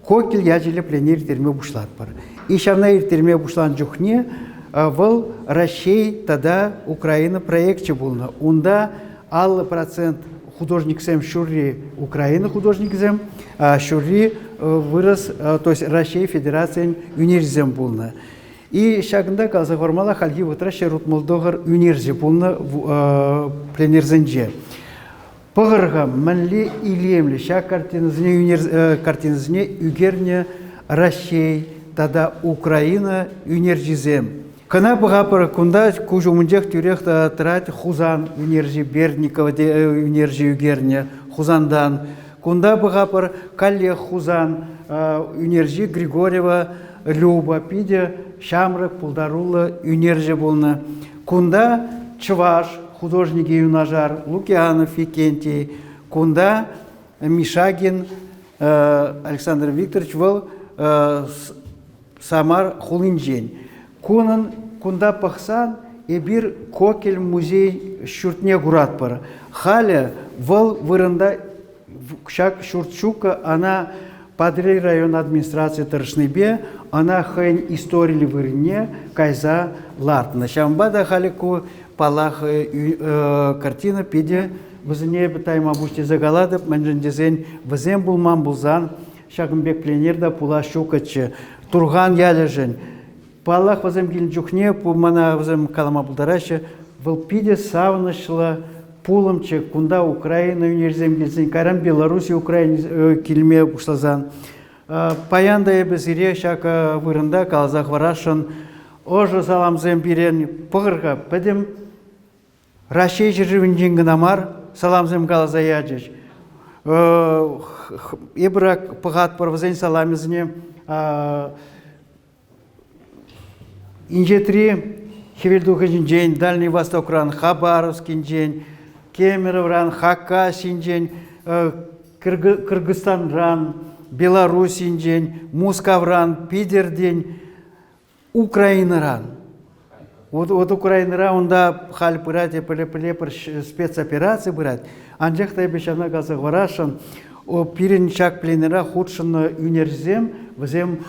Кокель ячӗллӗ пленэр ирттерме пуҫлатпӑр. И ҫавна ирттерме пуҫланӑ чухне вӑл Раҫҫей тата Украина проекчӗ пулнӑ. Унта 50% художниксем ҫурри Украина художникӗсем, ҫурри вырӑс, то есть Раҫҫей Федерацийӗн ӳнерҫисем пулнӑ. И ҫакӑнта каласа хӑвармалла, хальхи вӑхӑтра 169 ӳнерҫӗ пулнӑ пленэрсенче. Пӑхӑр-ха, мӗнле илемлӗ ҫак картинӑсене ӳнер картинӑсене ӳкернӗ Раҫҫей тата Украина ӳнерҫисем. Кӑна пӑхапӑр, кунта куҫ умӗнчех тӳрех тӑрать Хусан ӳнерҫи Бердникова ӳнерҫи ӳкернӗ Хусантан. Кунта пӑхапӑр, каллех Хусан ӳнерҫи Григорьева Люба питӗ ҫамрӑк, пултаруллӑ ӳнерҫӗ пулнӑ. Кунта чӑваш художникӗ юнашар Лукианов Викентий, кунта Мишагин Александр Викторович вӑл Самар хулинчен. Кунӑн кунта пӑхсан эпир Кокель музей ҫуртне куратпӑр. Халӗ вӑл вырӑнта ҫак ҫурт ҫуккӑ, ӑна Патӑрьел район администрацийӗ тӑрӑшнипе ӑна хӑйӗн историллӗ вырӑнне кайса лартнӑ. Ҫавӑнпа та халӗ ку, паллах, картина питӗ вӗсене эпӗ тайма пуҫ тесе калатӑп, мӗншӗн тесен вӗсем пулман пулсан ҫакӑн пек пленэр та пулас ҫуккӑччӗ. Турхан ялӗшӗн Паллах, вӗсем килнӗ чухне мана вӗсем калама пултараҫҫӗ, вӑл питӗ савӑнӑҫлӑ пулӑмччӗ. Кунта Украина ӳнерсем килсен, кайран Беларуси Украина килме пуҫласан. Паян та эпӗ сире ҫак вырӑнта каласа хӑварасшӑн. Ӑшӑ саламсем пирӗн пӑхӑр-ха, пӗтӗм Раҫҫей ҫӗршывӗнчен кӑна мар саламсем каласа ячӗҫ. Эпир пӑхатпӑр вӗсен саламӗсене Инҫетри Хӗвелтухӑҫӗнчен, Дальний Востокран, Хабаровскинчен, Кемеровран, Хакасинчен, Кыргызстанран, Белоруссинчен, Мускавран, Питӗртен, Украинӑран. Вот, вот Украинӑра унта халь пырать, пӗле пӗр спецопераци пырать. Анчах та эпӗ ҫавна каласа хӑварасшӑн, пирӗн ҫак пленэра хутшӑннӑ ӳнерҫӗсем, вӗсем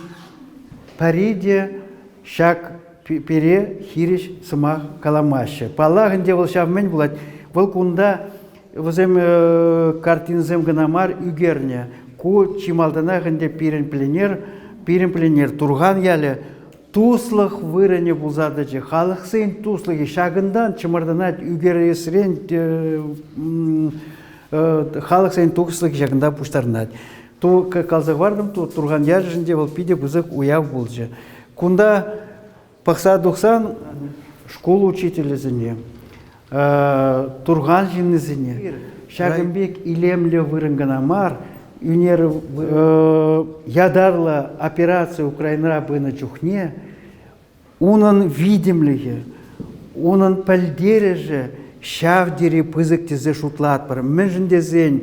пӗри те ҫак пире хирӗҫ сӑмах каламаҫҫӗ. Паллах ӗнтӗ вӑл ҫав мӗн пулать? Вӑл кунта вӗсем картинӑсем кӑна мар ӳкернӗ. Ку чи малтанах ӗнтӗ пирӗн пленэр, пирӗн пленэр Турхан ялӗ туслӑх вырӑнӗ пулса тӑчӗ. Халӑхсен туслӑхӗ ҫакӑнтан чӑмӑртанать, ӳкересрен халӑхсен туслӑхӗ ҫакӑнта пуҫтарӑнать. Ту каласа хӑвартӑм, Турхан ялӗшӗн те вӑл питӗ пысӑк уяв пулчӗ. Кунта пӑхса тухсан шкул учителӗсене, Турхан ҫыннисене ҫакӑн пек илемлӗ вырӑн кӑна мар, ӳнер ятарлӑ операци Украинӑра пынӑ чухне унӑн витӗмлӗхӗ, унӑн пӗлтерӗшӗ ҫав тери пысӑк тесе шутлатпӑр. Мӗншӗн тесен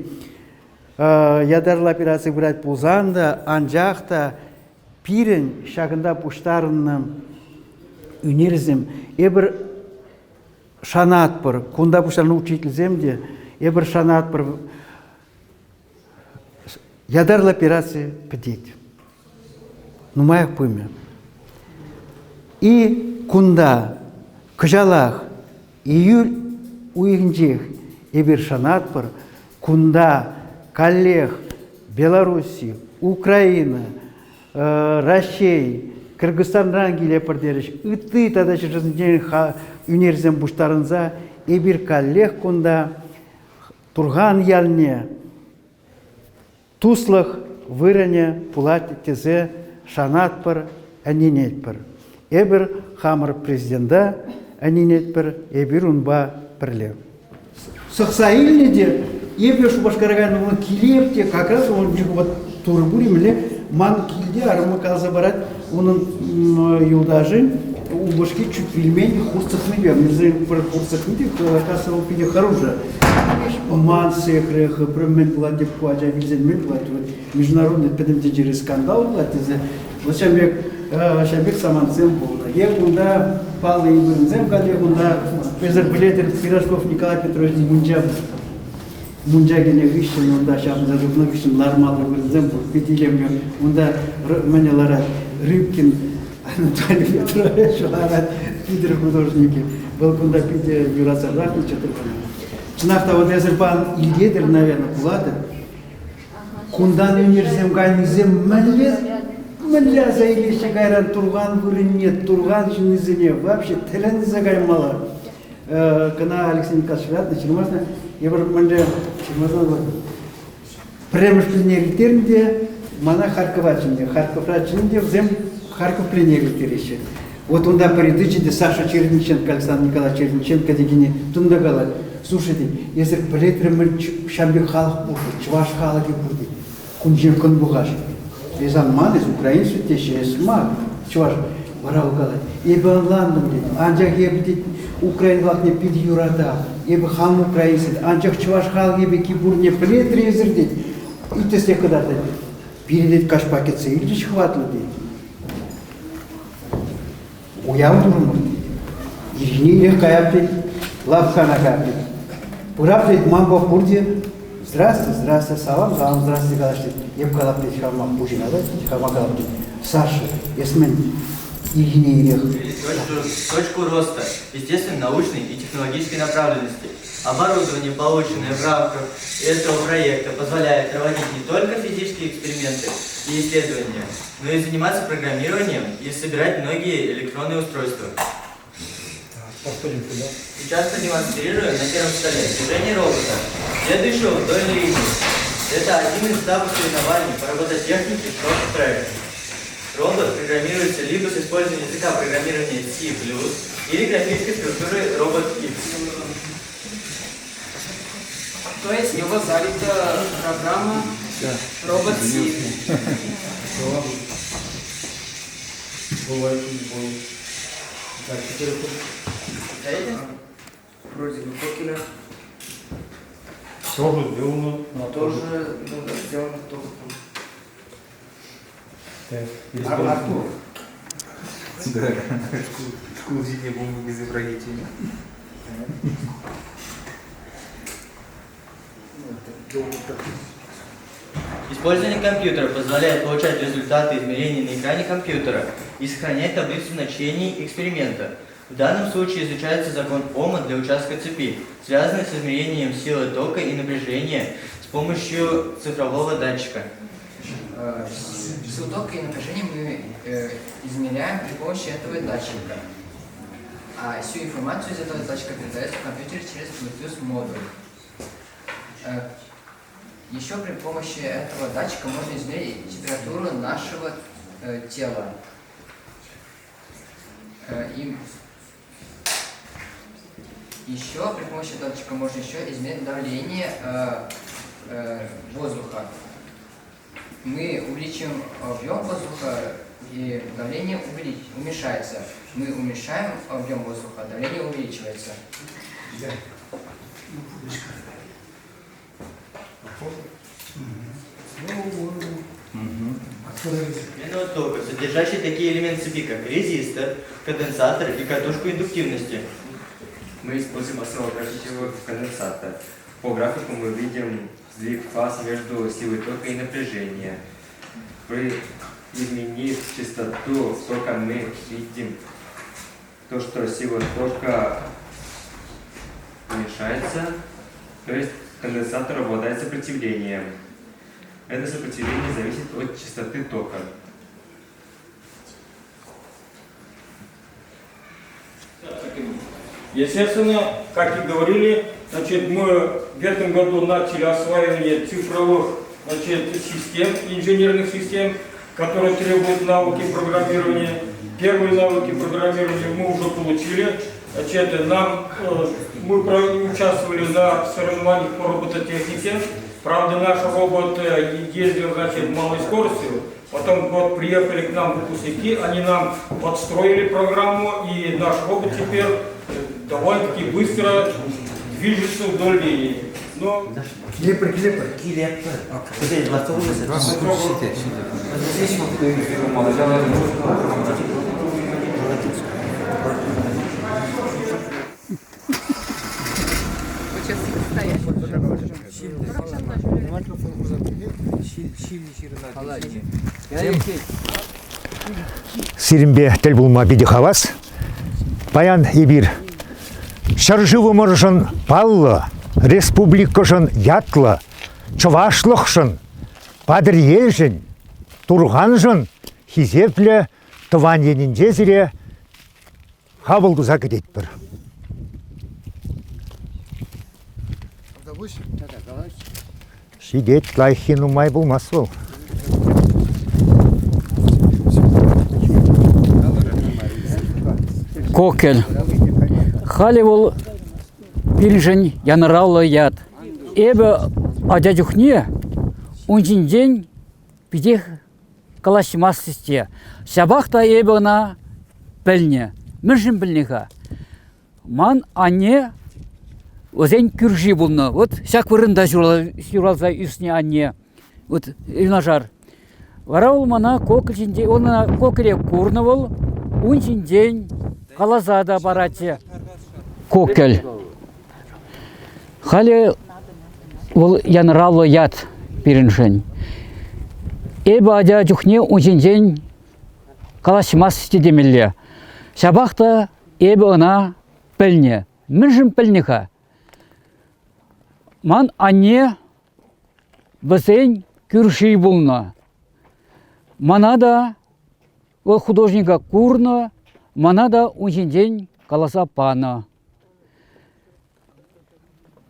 ятарлӑ операци пырать пулсан та, анчах та пирӗн ҫакӑнта пуҫтарӑннӑ ӳнерсем эпир шанатпӑр. Кунта пуҫланӑ учительсем те эпир шанатпӑр. Ятарлӑ операци пӗтет. Нумаях пымӗ. И кунта кӑҫалах июль уйӑхӗнчех эпир шанатпӑр, кунта каллех Белорусси, Украина, Раҫҫей, Кыргызстанран килетпӗр терӗҫ. Ытти тата ҫӗршывсенчен ӳнерсем пуҫтарӑнса эпир каллех кунта Турхан ялне туслӑх вырӑнӗ пулать тесе шанатпӑр, ӗненетпӗр. Эпир хамӑр президента ӗненетпӗр, эпир унпа пӗрле. Сӑхса илнӗ те, эпӗ Шупашкара кайнӑ вӑл килеп те, как раз он вот турӑ пур мӗнле ман килте арӑмӗ каласа парать, унӑн юлташӗн упӑшки чуть вилмен хурт сӑхнипе. Пӗр хурт сӑхни те, оказывается, вӑл питӗ хӑрушӑ. Ман сехре хыпрӗ, мӗн пулать деп ку ача вилсен мӗн пулать? Вот международный пӗтӗм тӗнчери скандал пулать тесе. Вот ҫав пек ҫав пек самантсем пулнӑ. Е кунта паллӑ вырӑнсем каллех унта эсӗр пӗлетӗр Пирожков Николай Петрович мунча мунча кӗнӗ хыҫҫӑн унта ҫапӑнса тухнӑ хыҫҫӑн лармалли вырӑнсем пур. Питӗ илемлӗ. Унта мӗне ларать? Рыбкин Анатолий Петрович ларать, Питӗр художникӗ. Вӑл кунта питӗ юратса пӑрахнӑччӗ Турхана. Чӑнах та вот эсӗр пан илтетӗр, наверное, пулатӑр. Кунтан ӳнерсем кайнисем мӗнле мӗнле аса илеҫҫӗ кайран Турхан вырӑнне, Турхан ҫыннисене вообще тӗлӗнсе каймалла. Кӑна Алексей Николаевич вятнӑ, ҫырмасна, эпир мӗнле ҫырмасан пӗрремӗш пленэр ирттернӗ те мана Харькова чӗннӗ. Харьковра чӗннӗ те вӗсем Харьков пленэр ирттереҫҫӗ. Вот унта пӗри тӑчӗ те Саша Черниченко, Александр Николаевич Черниченко текене тунта калать. Слушайте, эсир пӗлетрӗмӗр ҫав пек халӑх пур, чӑваш халӑхӗ пур тет. Кун ҫинчен кӑн пухаш. Эс ан ман, эс украинец теҫҫӗ, эс мар, чӑваш. Вара вӑл калать, эпӗ ӑнлантӑм тет, анчах эпӗ тет, украин халӑхне питӗ юратап, эпӗ хам украинец, анчах чӑваш халӑхӗ пекки пурне пӗлетӗр эсир тет, ӳт кӑтартать. Пире тет каҫпа кӗтсе илчӗҫ хӑватлӑ тет. Уяв турӑмӑр тет. Ирхине ирех каяп тет, лавккана каяп тет. Пырап тет, манпа пурте Здрасте, здрасте, салам, салам, здрасте калаҫ тет. Эп калап тет, хама пуҫӑна та тет, хама калап тет. Саша, эс мӗн ирхине ирех? Точку роста, естественно, научной и технологической направленности. Оборудование, полученное в рамках этого проекта, позволяет проводить не только физические эксперименты и исследования, но и заниматься программированием и собирать многие электронные устройства. Подходим сюда. Сейчас продемонстрирую на первом столе движение робота, следующего вдоль линии. Это один из этапов соревнований по робототехнике Short Track. Робот программируется либо с использованием языка программирования C+, или графической структуры робот X. То есть в него залита программа робот C. Бывает, бывает. Так, теперь Вроде Кокеля. Тоже сделано на Тоже ну, да, сделано только там. Так, Артур. Да, школу бомбы изобразительно. Использование компьютера позволяет получать результаты измерений на экране компьютера и сохранять таблицу значений эксперимента. В данном случае изучается закон Ома для участка цепи, связанный с измерением силы тока и напряжения с помощью цифрового датчика. Силу тока и напряжение мы измеряем при помощи этого датчика. А всю информацию из этого датчика передается в компьютер через Bluetooth модуль. Еще при помощи этого датчика можно измерить температуру нашего тела. И еще при помощи датчика можно еще измерить давление воздуха. Мы увеличим объем воздуха, и давление уменьшается. Мы уменьшаем объем воздуха, давление увеличивается. Переменного тока, содержащий такие элементы цепи, как резистор, конденсатор и катушку индуктивности. Мы используем основополагающий конденсатор. По графику мы видим сдвиг фаз между силой тока и напряжения. При изменив частоту тока мы видим то, что сила тока уменьшается, то есть конденсатор обладает сопротивлением. Это сопротивление зависит от частоты тока. Естественно, как и говорили, значит, мы в этом году начали осваивание цифровых значит, систем, инженерных систем, которые требуют навыки программирования. Первые навыки программирования мы уже получили. Значит, нам, э, мы участвовали на соревнованиях по робототехнике. Правда, наш робот э, ездил значит, малой скоростью. Потом вот приехали к нам выпускники, они нам подстроили программу, и наш робот теперь э, довольно-таки быстро движется вдоль линии. Но... Килеппӗр, килеппӗр. Килеппӗр. Вӗсен лартса Сирӗнпе тӗл пулма питӗ хавас. Паян эпир ҫӗршывӑмӑршӑн паллӑ, республикӑшӑн ятлӑ, чӑвашлӑхшӑн, Патӑрьелшӗн, Турханшӑн хисеплӗ тӑван енӗнче сире хапӑл туса кӗтетпӗр. Ҫитет, лайӑххи нумай пулмасть вӑл. Кокель. Халӗ вӑл пирӗншӗн янӑравлӑ ят. Эпӗ ача чухне ун ҫинчен питех калаҫмастчӗҫ те. Ҫапах та эпӗ ӑна пӗлнӗ. Мӗншӗн пӗлнӗ-ха? Ман анне вӗсен кӳрши пулнӑ. Вот ҫак вырӑнта ҫуралса ӳснӗ анне. Вот юнашар. Вара вӑл мана коколь ҫинче, он ӑна коколе курнӑ вӑл, ун ҫинчен каласа та паратчӗ. Кокель. Халӗ вӑл янӑравлӑ ят пирӗншӗн. Эпӗ ача чухне ун ҫинчен калаҫмасть те темелле. Ҫапах та эпӗ ӑна пӗлнӗ. Мӗншӗн пӗлнӗ-ха? Ман анне вӗсен кӳрши пулнӑ. Мана та вӑл художника курнӑ, мана та ун ҫинчен каласа панӑ.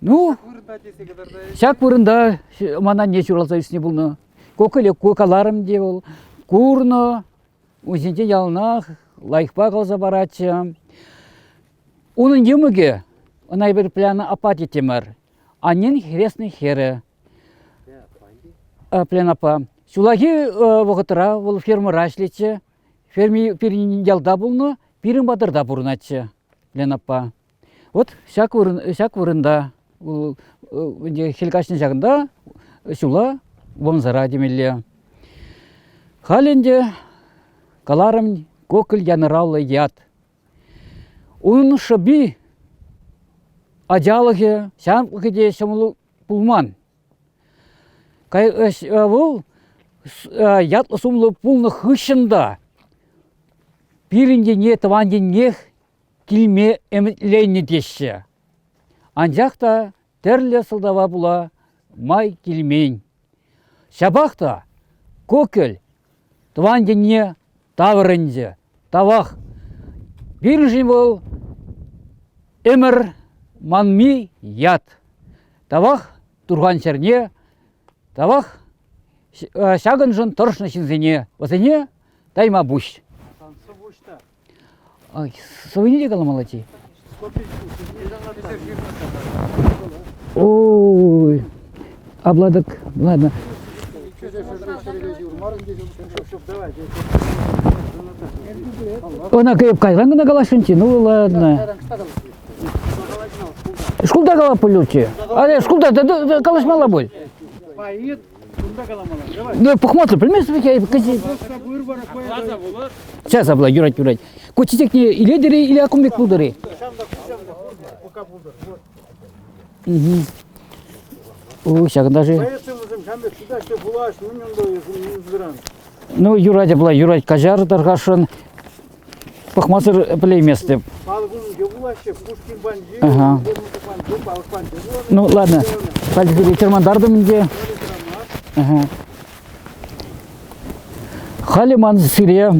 Ну, ҫак вырӑнта ман анне ҫуралса ӳснӗ пулнӑ. Коколе каларӑм те вӑл. Курнӑ, ун ҫинчен яланах лайӑхпа каласа паратчӗ. Унӑн йӑмӑкӗ, ӑна эпир Пляна аппа теттӗмӗр, аннен хӗреснӗ хӗрӗ. Плян аппа. Ҫуллахи вӑхӑтра вӑл фермӑра ӗҫлетчӗ. Ферми пирӗн ялта пулнӑ, пирӗн патӑрта пурӑнатчӗ Лена аппа. Вот ҫак, вырӑн, ҫак вырӑнта хӗл каҫнӑ ҫакӑнта ҫула Вӑмсара темелле. Халь ӗнтӗ каларӑм Коколь янӑравлӑ ят. Унӑн шӑпи ачалӑхӗ, ҫамрӑклӑхӗ те ҫӑмӑл пулман. Вӑл ятлӑ-сумлӑ пулнӑ хыҫҫӑн та пирӗн ене тӑван еннех килме ӗмӗтленнӗ теҫҫӗ. Анчах та тӗрлӗ сӑлтава пула май килмен. Ҫапах та Кокель тӑван енне таврӑнчӗ. Тавах. Пирӗншӗн вӑл ӗмӗр манми ят. Тавах Турхан ҫӗрне, тавах ҫакӑншӑн тӑрӑшнӑ ҫынсене, вӗсене тайма пуҫ. Сӑввине те каламалла-чи? Ой, обладок, ладно. Ӑна кайран кӑна каласшӑнччӗ, ну ладно. Шкулта калап пуль Але шкулта калаҫмалла пуль. Ну, пӑхмасӑр пӗлместӗп я. Сейчас апла, юрать, юрать. Ку чечекне илетӗр-и или акум пек пултӑр-и? Угу. Ҫакӑнта же. Ну, юрать апла, юрать, каҫар тархасшӑн. Пӑхмасӑр пӗлейместӗп. Ага. Ну, ладно. Халь чӑрмантартӑм ӗнтӗ. Ага. Халӗ ман сире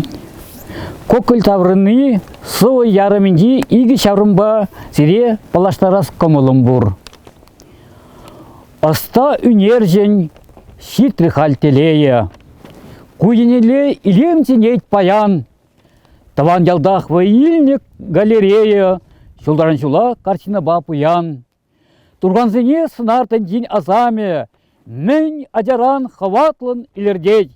коколь таврӑнни Сӑвӑ ярӑмӗнчи икӗ ҫаврӑмпа сире паллаштарас кӑмӑлӑм пур. Ӑста ӳнерҫӗн ҫитрӗ халь телейӗ. Ку енелле илем чӗнет паян. Тӑван ялтах вӑй илнӗ галерея ҫултан ҫула картинӑпа пуян. Турхансене сӑнар тӗнчин асамӗ мӗн ачаран хӑватлӑн илӗртет.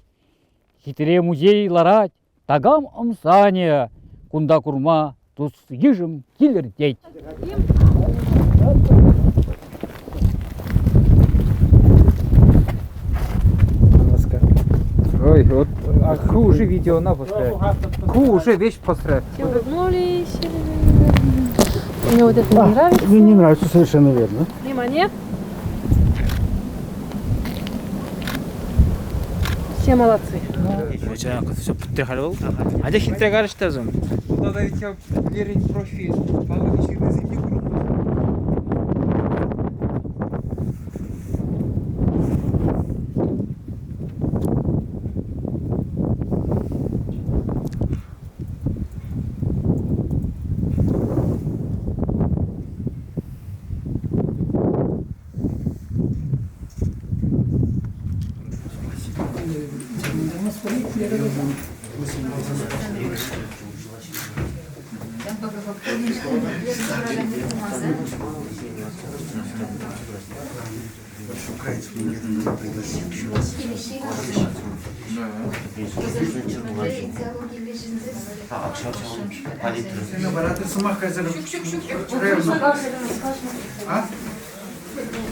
Хитре музей ларать, такам ӑмсанӗ кунта курма тус-йышӑм килӗртет. Ой, вот а ку уже видео на посрать. Ку уже вещь посрать. Все улыбнулись. Мне вот это не нравится. Мне не нравится, совершенно верно. Внимание. Все молодцы. Все пӗтте халь вӑл. Атя хитре карӑҫ та сум. Кунта та ведь лерен профиль. Паллӑ ҫырнисем те курӑнмасть.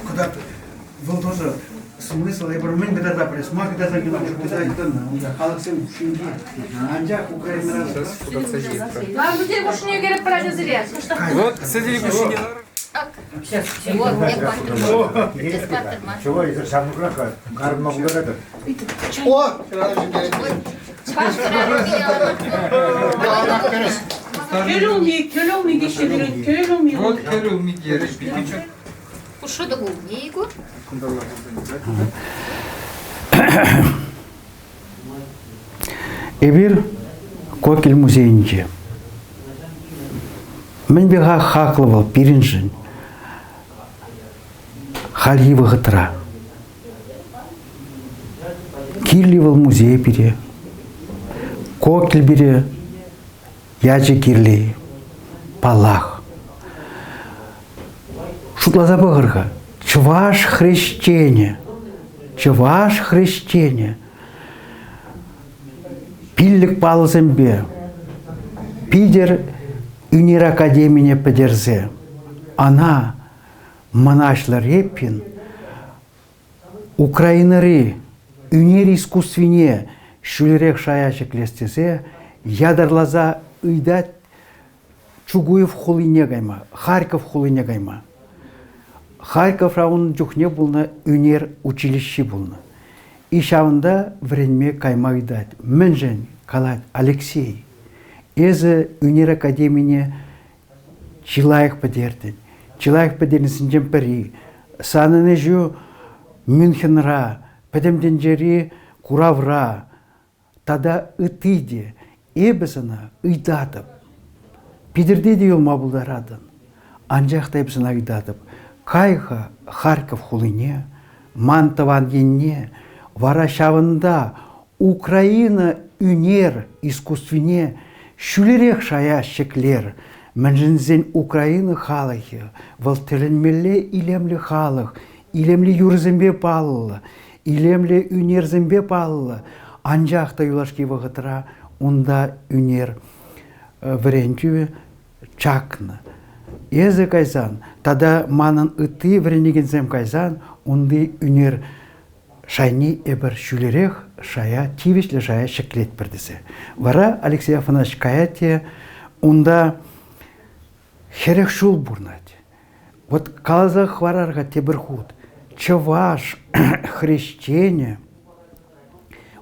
Кӑтарт. Вӑл тоже смысл эпир мӗн кӑтартап сӑмах кӑтартса кӑна кӑтартнӑ унта халӑхсем хушшинче. Анчах Украинӑра Лармусен хушшине ӳкереп пырать сире. Вот сӗтел хушшине Чего, эсир ҫамрӑкрах карӑнма пултаратӑр? О! Кӗл улми, кӗл улми теҫҫӗ пирӗн, кӗл улми. Вот кӗл улми терӗҫ. Эпир Кокель музейӗнче. Мӗнпе хаклӑ вӑл пирӗншӗн хальхи вӑхӑтра? Кирлӗ вӑл музей пире, Кокель пире ячӗ кирлӗ-и? Паллах. Шутласа пӑхӑр-ха, чӑваш хресченӗ, чӑваш хресченӗ пиллӗк паллӑсемпе Питӗр ӳнер академине пӗтерсе ӑна мӑнаҫлӑ Репин Украинӑри ӳнер искусствине ҫӳлерех шая ҫӗклес тесе ятарласа ыйтать Чугуев хулине кайма, Харьков хулине кайма. Харьковра ун чухне пулнӑ ӳнер училищи пулнӑ. И ҫавӑнта вӗренме кайма ыйтать. Мӗншӗн, калать Алексей, эсӗ ӳнер академине чи лайӑх пӗтертӗн. Чи лайӑх пӗтернисенчен пӗри. Санӑн ӗҫӳ Мюнхенра, пӗтӗм тӗнчери куравра тата ытти те. Эпӗ сана ыйтатӑп. Питӗрте те юлма пултаратӑн. Анчах та эпӗ сана ыйтатӑп. Кай-ха Харьков хулине, ман тӑван енне, вара ҫавӑнта Украина ӳнер искусствине ҫӳлерех шая ҫӗклер. Мӗншӗн Украина халӑхӗ вӑл тӗлӗнмелле илемлӗ халӑх, илемлӗ юрӑсемпе паллӑ, илемлӗ ӳнерсемпе паллӑ. Анчах та юлашки вӑхӑтра унта ӳнер вӗрентӳ чакнӑ. Эсӗ кайсан тата манӑн ытти вӗренекенсем кайсан унти ӳнер шайне эпир ҫӳлерех шая, тивӗҫлӗ шая ҫӗклетпӗр тесе. Вара Алексей Афанасьевич каять те унта 40 ҫул пурӑнать. Вот каласа хӑварар-ха тепӗр хут. Чӑваш хресченӗ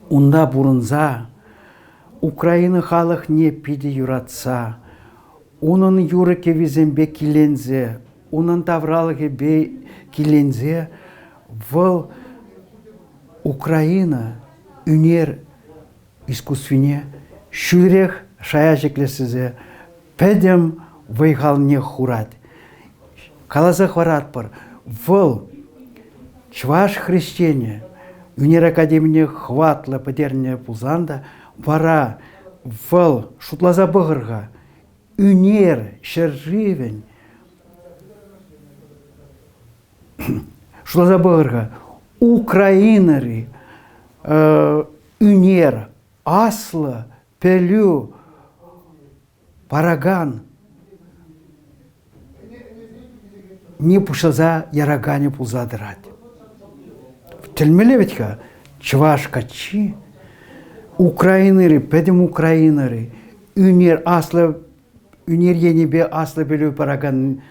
унта пурӑнса Украина халӑхне питӗ юратса, унӑн юрӑ-кӗввисемпе киленсе, унӑн тавралӑхӗпе киленсе вӑл Украина ӳнер искусствине ҫӳлерех шая ҫӗклес тесе. пӗтӗм вӑй-халне хурать. Каласа хӑваратпӑр, вӑл чӑваш хресченӗ ӳнер академине хӑватлӑ пӗтернӗ пулсан та вара вӑл шутласа пӑхӑр-ха, ӳнер ҫӗршывӗн шутласа пӑхӑр-ха, Украинӑри ӳнер аслӑ пӗлӳ паракан не пуҫласа яраканӗ пулса тӑрать. Тӗлмелле вӗт-ха, чӑваш каччи Украинӑри, пӗтӗм Украинӑри ӳнер аслӑ ӳнер енӗпе аслӑ пӗлӳ паракан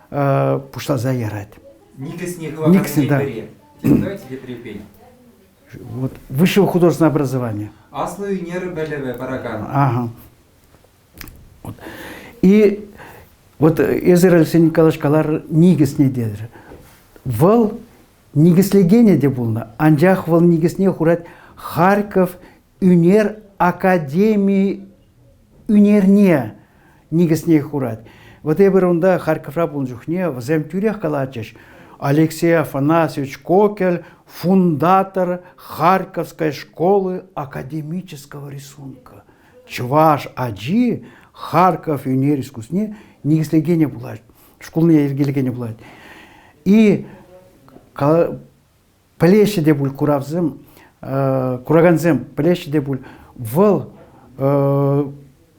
пуҫласа ярать. Никӗсне хывакансенчен пӗри. Давайте тепре Вот высшего художественного образования. Аслӑ ӳнер пӗлӗвӗ паракан. Ага. Вот. И вот эсир Алексей Николаевич калар никӗсне тетӗр. Вӑл никӗслекенӗ те пулнӑ, анчах вӑл никӗсне хурать Харьков ӳнер академи ӳнерне никӗсне хурать. Вот эпир унта Харьковра пулнӑ чухне вӗсем тӳрех калатчӗҫ. Алексей Афанасьевич Кокель фундатор Харьковской школы академического рисунка. Чӑваш ачи Харьков ӳнер искусствине никӗслекенӗ пулать, шкулне йӗркелекенӗ пулать. И пӗлеҫҫӗ те пуль куравсем, куракансем пӗлеҫҫӗ те пуль, вӑл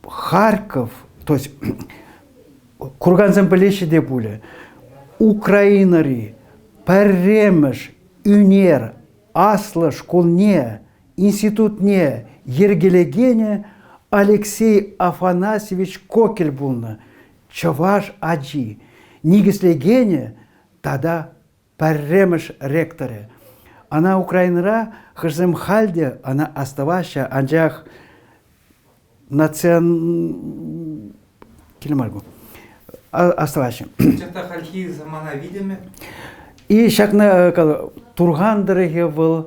Харьков, то есть куракансем пӗлеҫҫӗ те пулӗ, Украинӑри пӗрремӗш ӳнер аслӑ шкулне, институтне йӗркелекенӗ Алексей Афанасьевич Кокель пулнӑ, чӑваш ачи, никӗслекенӗ тата пӗрремӗш ректорӗ. Ӑна Украинӑра хӑшсем халь те ӑна астӑваҫҫӗ, анчах национ киле мар ку. Астӑваҫҫӗ. Анчах та хальхи самана витӗмӗ. И ҫакна Турхан тӑрӑхӗ вӑл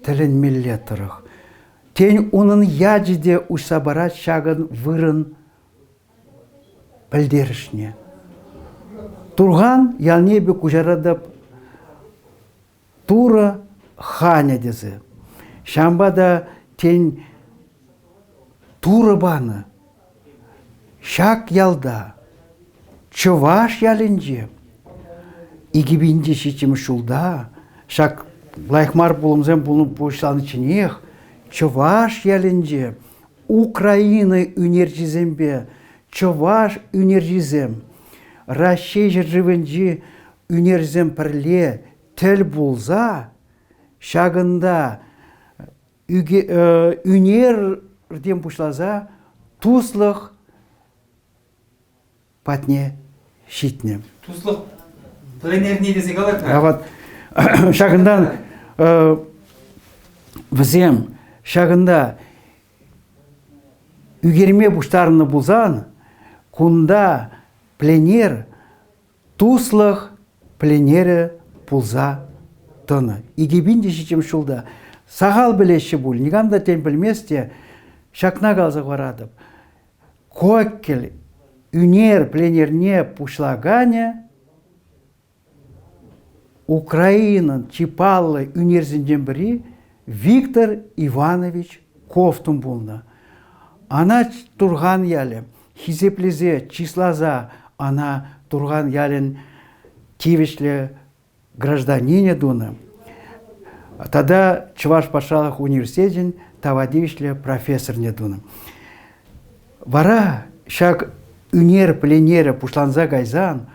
тӗлӗнмелле тӑрӑх. Тен, унӑн ячӗ те уҫса парать ҫакӑн вырӑн пӗлтерӗшне. Турхан ялне эпӗ куҫаратӑп Турӑ ханӗ тесе. Ҫавӑнпа та, тен, Турӑ панӑ ҫак ялта, чӑваш ялӗнче, 2007 ҫулта ҫак лайӑх мар пулӑмсем пулнӑ пуҫланичченех чӑваш ялӗнче Украина ӳнерҫисемпе чӑваш ӳнерҫисем Раҫҫей ҫӗршывӗнчи ӳнерҫӗсем пӗрле тӗл пулса ҫакӑнта ӳнертен пуҫласа туслӑх патне ҫитнӗ. Туслӑх пленэрне тесе калать-ха. А вот ҫакӑнтан вӗсем ҫакӑнта ӳкерме пуҫтарӑннӑ пулсан кунта пленэр туслӑх пленэрӗ пулса тӑнӑ. 2007 ҫулта сахал пӗлеҫҫӗ пуль, никам та тен пӗлмест те, ҫакна каласа хӑваратӑп. Кокель ӳнер пленэрне пуҫлаканӗ Украинӑн чи паллӑ ӳнерсенчен пӗри Виктор Иванович Ковтун пулнӑ. Ӑна Турхан ялӗ хисеплесе, чысласа ӑна Турхан ялӗн тивӗҫлӗ гражданинӗ тунӑ тата Чӑваш патшалӑх университечӗн тава тивӗҫлӗ профессорне тунӑ. Вара ҫак ӳнер пленэрӗ пуҫланса кайсан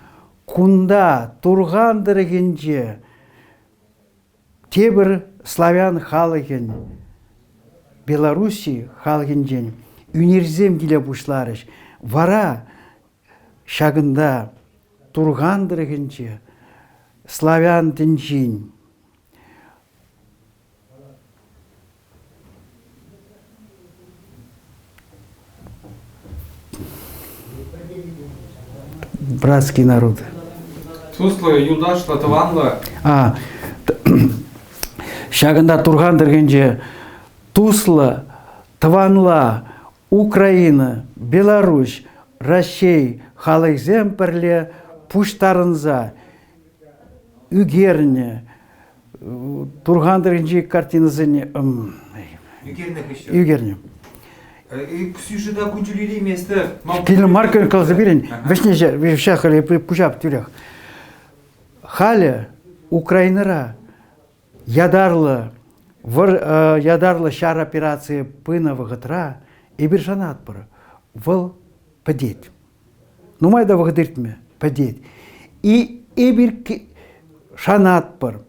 кунта Турхан тӑрӑхӗнче тепӗр славян халӑхӗн Белорусси халӑхӗнчен ӳнерсем киле пуҫларӗҫ. Вара Ҫакӑнта Турхан тӑрӑхӗнче славян тӗнчин братский народ. Туслӑ, юлташлӑ, тӑванлӑ. А, ҫакӑнта Турхан тӑрӑхӗнче туслӑ, тӑванла Украина, Беларуҫ, Раҫҫей халӑхӗсем пӗрле пуҫтарӑнса ӳкернӗ Турхан тӑрӑхӗнчи картинӑсене ӳкернӗ хыҫҫӑн. Ӳкернӗ. Ксюша кун чулилейместӗ. Килнӗ мар каласа пирӗн вӗҫне ҫак пуҫап тӳрех. Халӗ Украинӑра ятарлӑ ятарлӑ ҫар операцийӗ пынӑ вӑхӑтра эпир шанатпӑр, вӑл пӗтет. Нумай та вӑхӑт иртмӗ, пӗтет. И эпир шанатпӑр,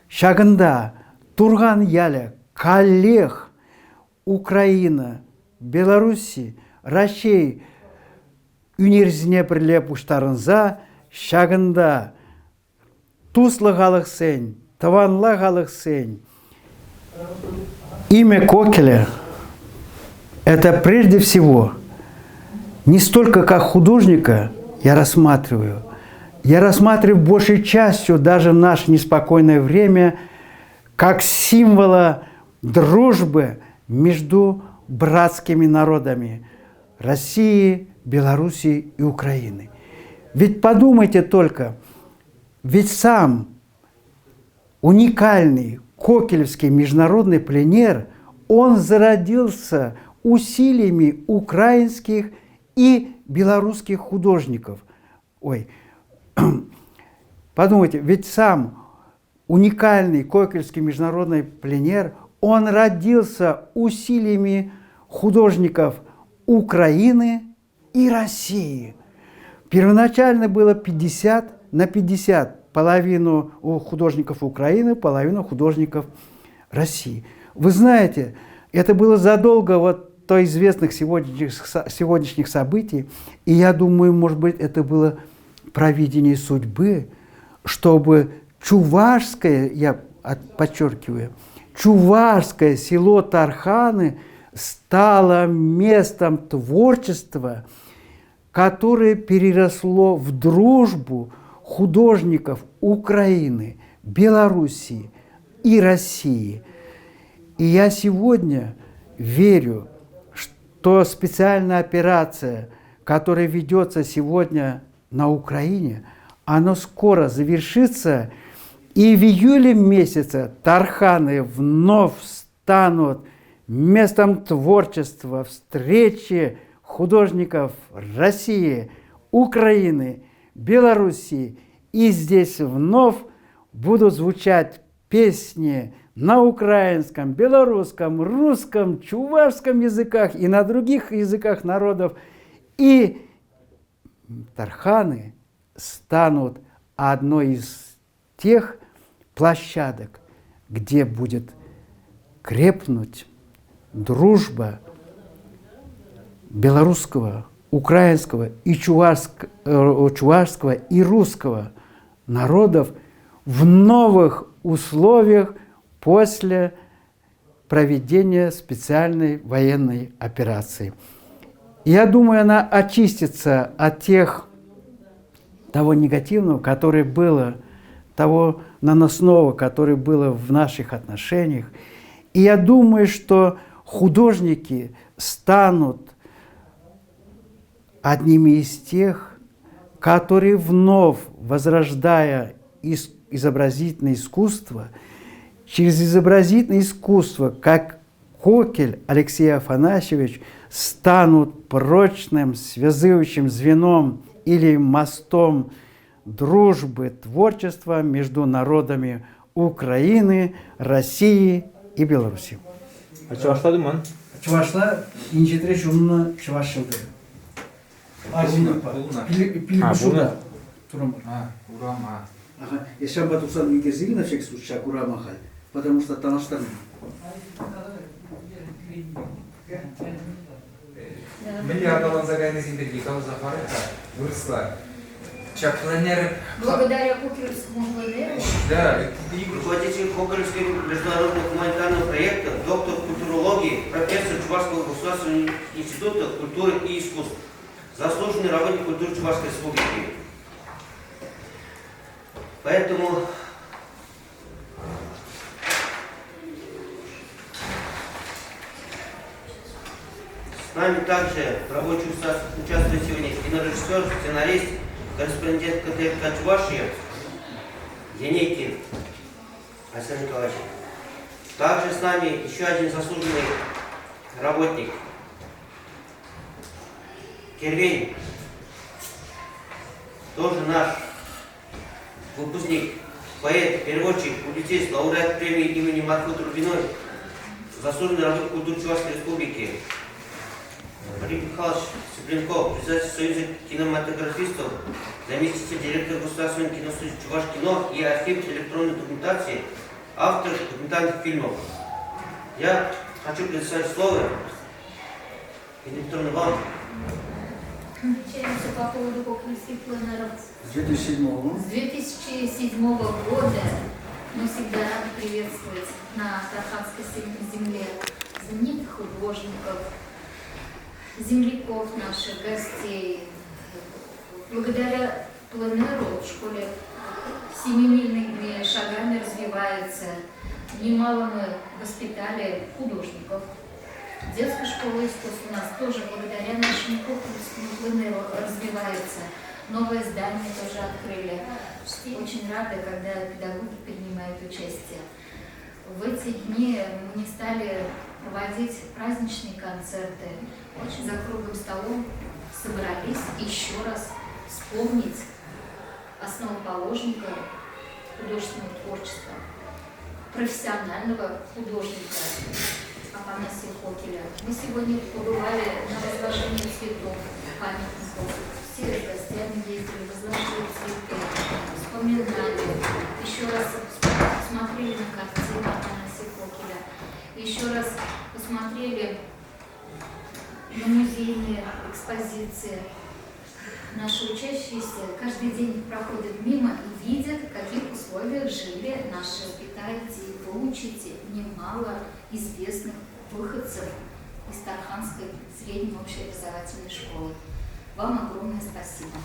ҫакӑнта Турхан ялӗ каллех Украина, Белорусси, Раҫҫей ӳнерсене пӗрле пуҫтарӑнса ҫакӑнта туслӑ халӑхсен, тӑванла халӑхсен Имя Кокеля – это прежде всего не столько как художника я рассматриваю, я рассматриваю большей частью даже в наше неспокойное время как символа дружбы между братскими народами России, Белоруссии и Украины. Ведь подумайте только, ведь сам уникальный Кокелевский международный пленер, он зародился усилиями украинских и белорусских художников. Ой, подумайте, ведь сам уникальный Кокельский международный пленер, он родился усилиями художников Украины и России. Первоначально было 50 на 50, половину у художников Украины, половину художников России. Вы знаете, это было задолго вот до известных сегодняшних, сегодняшних событий, и я думаю, может быть, это было провидение судьбы, чтобы чувашское, я подчеркиваю, чувашское село Тарханы стало местом творчества, которое переросло в дружбу художников Украины, Белоруссии и России. И я сегодня верю, что специальная операция, которая ведется сегодня на Украине, она скоро завершится, и в июле месяце Тарханы вновь станут местом творчества, встречи художников России, Украины, Белоруссии. И здесь вновь будут звучать песни на украинском, белорусском, русском, чувашском языках и на других языках народов. И Тарханы станут одной из тех площадок, где будет крепнуть дружба белорусского, украинского и чувашского и русского народов в новых условиях после проведения специальной военной операции. Я думаю, она очистится от тех, того негативного, которое было, того наносного, которое было в наших отношениях. И я думаю, что художники станут одними из тех, которые вновь, возрождая изобразительное искусство, через изобразительное искусство, как Кокель Алексей Афанасьевич, станут прочным связующим звеном или мостом дружбы, творчества между народами Украины, России и Беларуси. А чӑвашла туман? Чӑвашла инҫетре ҫуннӑ чӑваш ҫӑлтӑрӗ. А, пулнӑ? Турӑмӑр. А, урама. Ага. Эс ҫавӑнпа тухсан ӳкерсе илнӗ всякий случай ҫак урама халь, потому что танлаштарман. Мӗнле аталанса кайнисем пирки каласа парӑр-ха вырӑсла. Ҫак пленэр... Благодаря Кокелевскому пленэру? Да. Руководитель Кокелевского международного гуманитарного проекта, доктор культурологии, профессор Чувашского государственного института культуры и искусств, заслуженный работник культуры Чувашской Республики. Поэтому с нами также в рабочем участвует сегодня кинорежиссер, сценарист, корреспондент КТРК Чувашия Енейкин Александр Николаевич. Также с нами еще один заслуженный работник Кервень, тоже наш выпускник, поэт, переводчик, публицист, лауреат премии имени Марфы Трубиной, заслуженный работник культуры Чувашской Республики, Валерий Михайлович Цыпленков, председатель Союза кинематографистов, заместитель директора Государственной киностудии «Чувашкино» и архив электронной документации, автор документальных фильмов. Я хочу предоставить слово Ирина Петровна, вам. Встречаемся по поводу кокнских пленеров. С 2007 С 2007 года мы всегда рады приветствовать на Тарханской земле знаменитых художников, земляков наших, гостей. Благодаря пленеру в школе семимильными шагами развивается. Немало мы воспитали художников. Детская школа искусств у нас тоже благодаря нашему Кокоревскому пленеру развивается. Новое здание тоже открыли. Очень рады, когда педагоги принимают участие. В эти дни мы не стали проводить праздничные концерты. Очень за круглым столом собрались еще раз вспомнить основоположника художественного творчества, профессионального художника Афанасия Кокеля. Мы сегодня побывали на возложении цветов памятников. Все с гостями ездили, возложили цветы, вспоминали, еще раз посмотрели на картину Афанасия Кокеля, еще раз посмотрели на музейные экспозиции. Наши учащиеся каждый день проходят мимо и видят, в каких условиях жили наши. Питаете и выучите немало известных выходцев из Тарханской средней общеобразовательной школы. Вам огромное спасибо.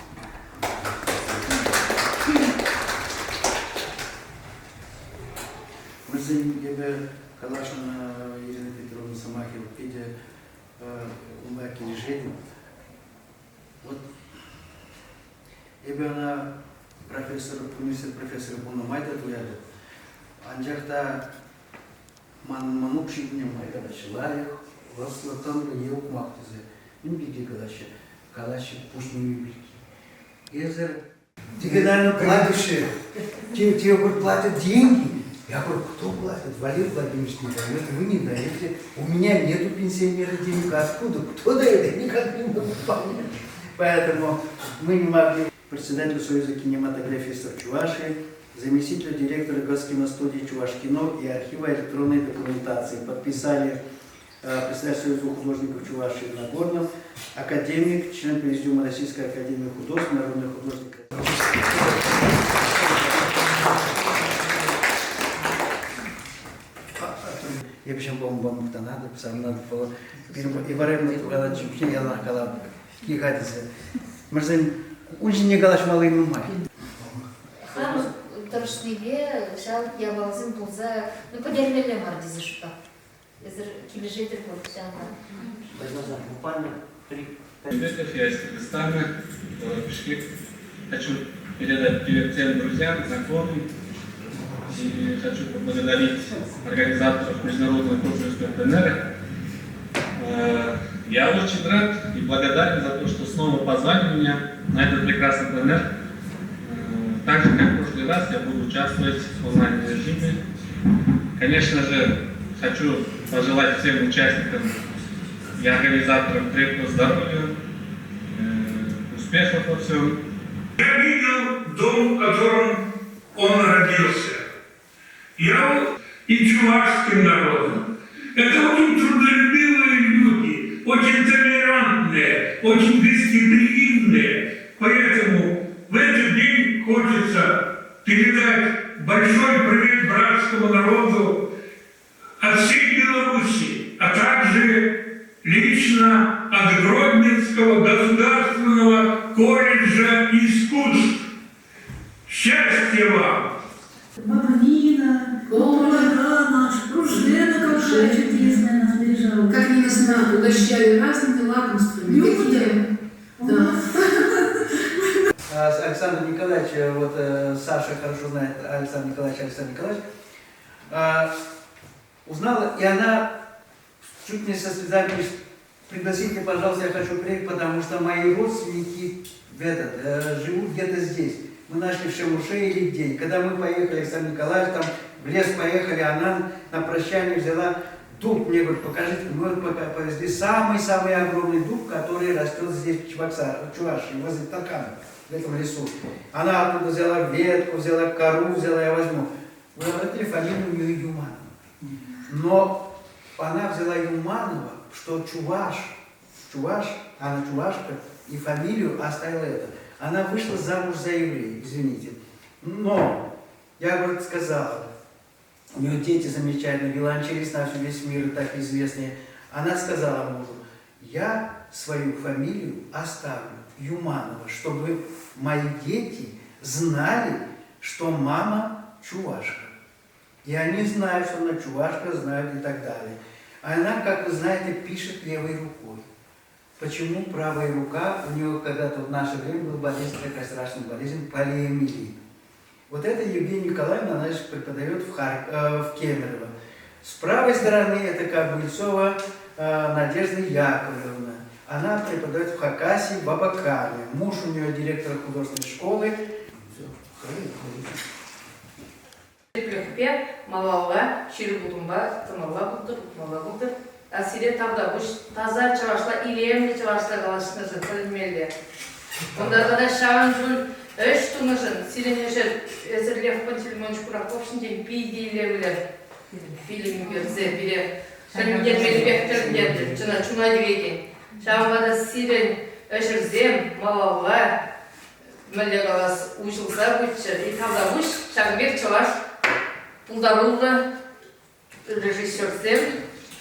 Вӗсен эпӗ каласшӑн Ирина Петровна сӑмахӗ питӗ унпа килӗшетӗп. Вот эпӗ ӑна профессор, университет профессорӗ пулнӑ май та туятӑп. Анчах та ман мӑнук ҫитӗннӗ май калаҫҫӗ, лайӑх, ӑслӑ, тӑнлӑ е ухмах тесе. Мӗн пирки калаҫҫӗ? Калаҫҫӗ пуҫ мими пирки. Эсӗр Тебе, наверное, платящие. Тебе, тебе говорят, платят деньги. Я говорю, кто платит? Валерий Владимирович не дает, вы не даете. У меня нету пенсионера денег. Откуда? Кто дает? Я никак не могу понять. Поэтому мы не могли. Председатель Союза кинематографистов Чувашии, заместитель директора Госкиностудии Чувашкино и архива электронной документации подписали председатель Союза художников Чувашии Нагорнов, академик, член Президиума Российской академии художеств, народный художник. Эпӗ ҫавӑнпа унпа мухтанатӑп, савӑнатӑп. Вӑл пирӗн Иваревна калать чухне яланах калатӑп. Киха тесе. Мӗрсен ун ҫине калаҫмалли нумай. Хам тӑрӑшнипе ҫав япаласем пулса, ну, пӗтермелле мар тесе шутлап. Эсир килӗшетӗр пуль ҫавна. Буквально три. Я из Кыргызстана, город Бишкек. Хочу передать привет всем друзьям, знакомым. И хочу поблагодарить организаторов Международного художественного пленэра. Я очень рад и благодарен за то, что снова позвали меня на этот прекрасный пленэр. Так же, как в прошлый раз, я буду участвовать в онлайн-режиме. Конечно же, хочу пожелать всем участникам и организаторам крепкого здоровья, успехов во всем. Я видел дом, в котором он родился. Я и чувашским народом. Это очень трудолюбивые люди, очень толерантные, очень гостеприимные. Поэтому в этот день хочется передать большой привет братскому народу от всей Беларуси, а также лично от Гродненского государственного колледжа искусств. Счастья вам! Баба Нина, Коля, наш, дружина какая чудесная нас приезжала. Как они нас угощали разными Александр Николаевич, вот Саша хорошо знает Александр Николаевич, Александр Николаевич, узнала, и она чуть не со слезами пишет, пригласите, пожалуйста, я хочу приехать, потому что мои родственники в этот, живут где-то здесь. Мы нашли в Шемурше или где. Когда мы поехали, Александр Николаевич, там в лес поехали, она на прощание взяла дуб, мне говорит, покажите, мы пока повезли самый-самый огромный дуб, который растет здесь, в Чебоксарах, в Чувашии, возле Таркана, в этом лесу. Она оттуда взяла ветку, взяла кору, взяла, я возьму. Вы обратили фамилию у нее Юманова. Но она взяла Юманова, что чуваш, чуваш, она чувашка, и фамилию оставила это. Она вышла замуж за еврея, извините. Но, я, говорит, сказала, у нее дети замечательные, виолончелист на весь мир, так известные. Она сказала мужу, я свою фамилию оставлю, Юманова, чтобы мои дети знали, что мама чувашка. И они знают, что она чувашка, знают и так далее. А она, как вы знаете, пишет левой рукой. Почему правая рука, у нее когда-то в наше время была болезнь, такая страшная болезнь, полиомиелит. Вот это Евгения Николаевна, она же преподает в, Харь... э, в Кемерово. С правой стороны это Кобыльцова э, Надежда Яковлевна. Она преподает в Хакасии, в Абакане. Муж у нее директор художественной школы. Все, Ҫирӗплӗхпе малалла ҫирӗп утӑмпа тӑмалла пултӑр, утмалла пултӑр. А сире тавтапуҫ таса чӑвашла, илемлӗ чӑвашла калаҫнӑшӑн тӗлӗнмелле. Унта тата ҫавӑн чуль ӗҫ тунӑшӑн сирӗн ӗҫӗр эсӗр Лев Пантелеймонович Кураков ҫинчен питӗ илемлӗ фильм ӳкерсе пире тӗлӗнтермеллипех тӗлӗнтертӗр, чӑна чуна тивекен. Ҫавӑнпа та сирӗн ӗҫӗрсем малалла мӗнле калас, уҫӑлса пыччӑр. И тавтапуҫ ҫакӑн пек чӑваш пултаруллӑ режиссерсем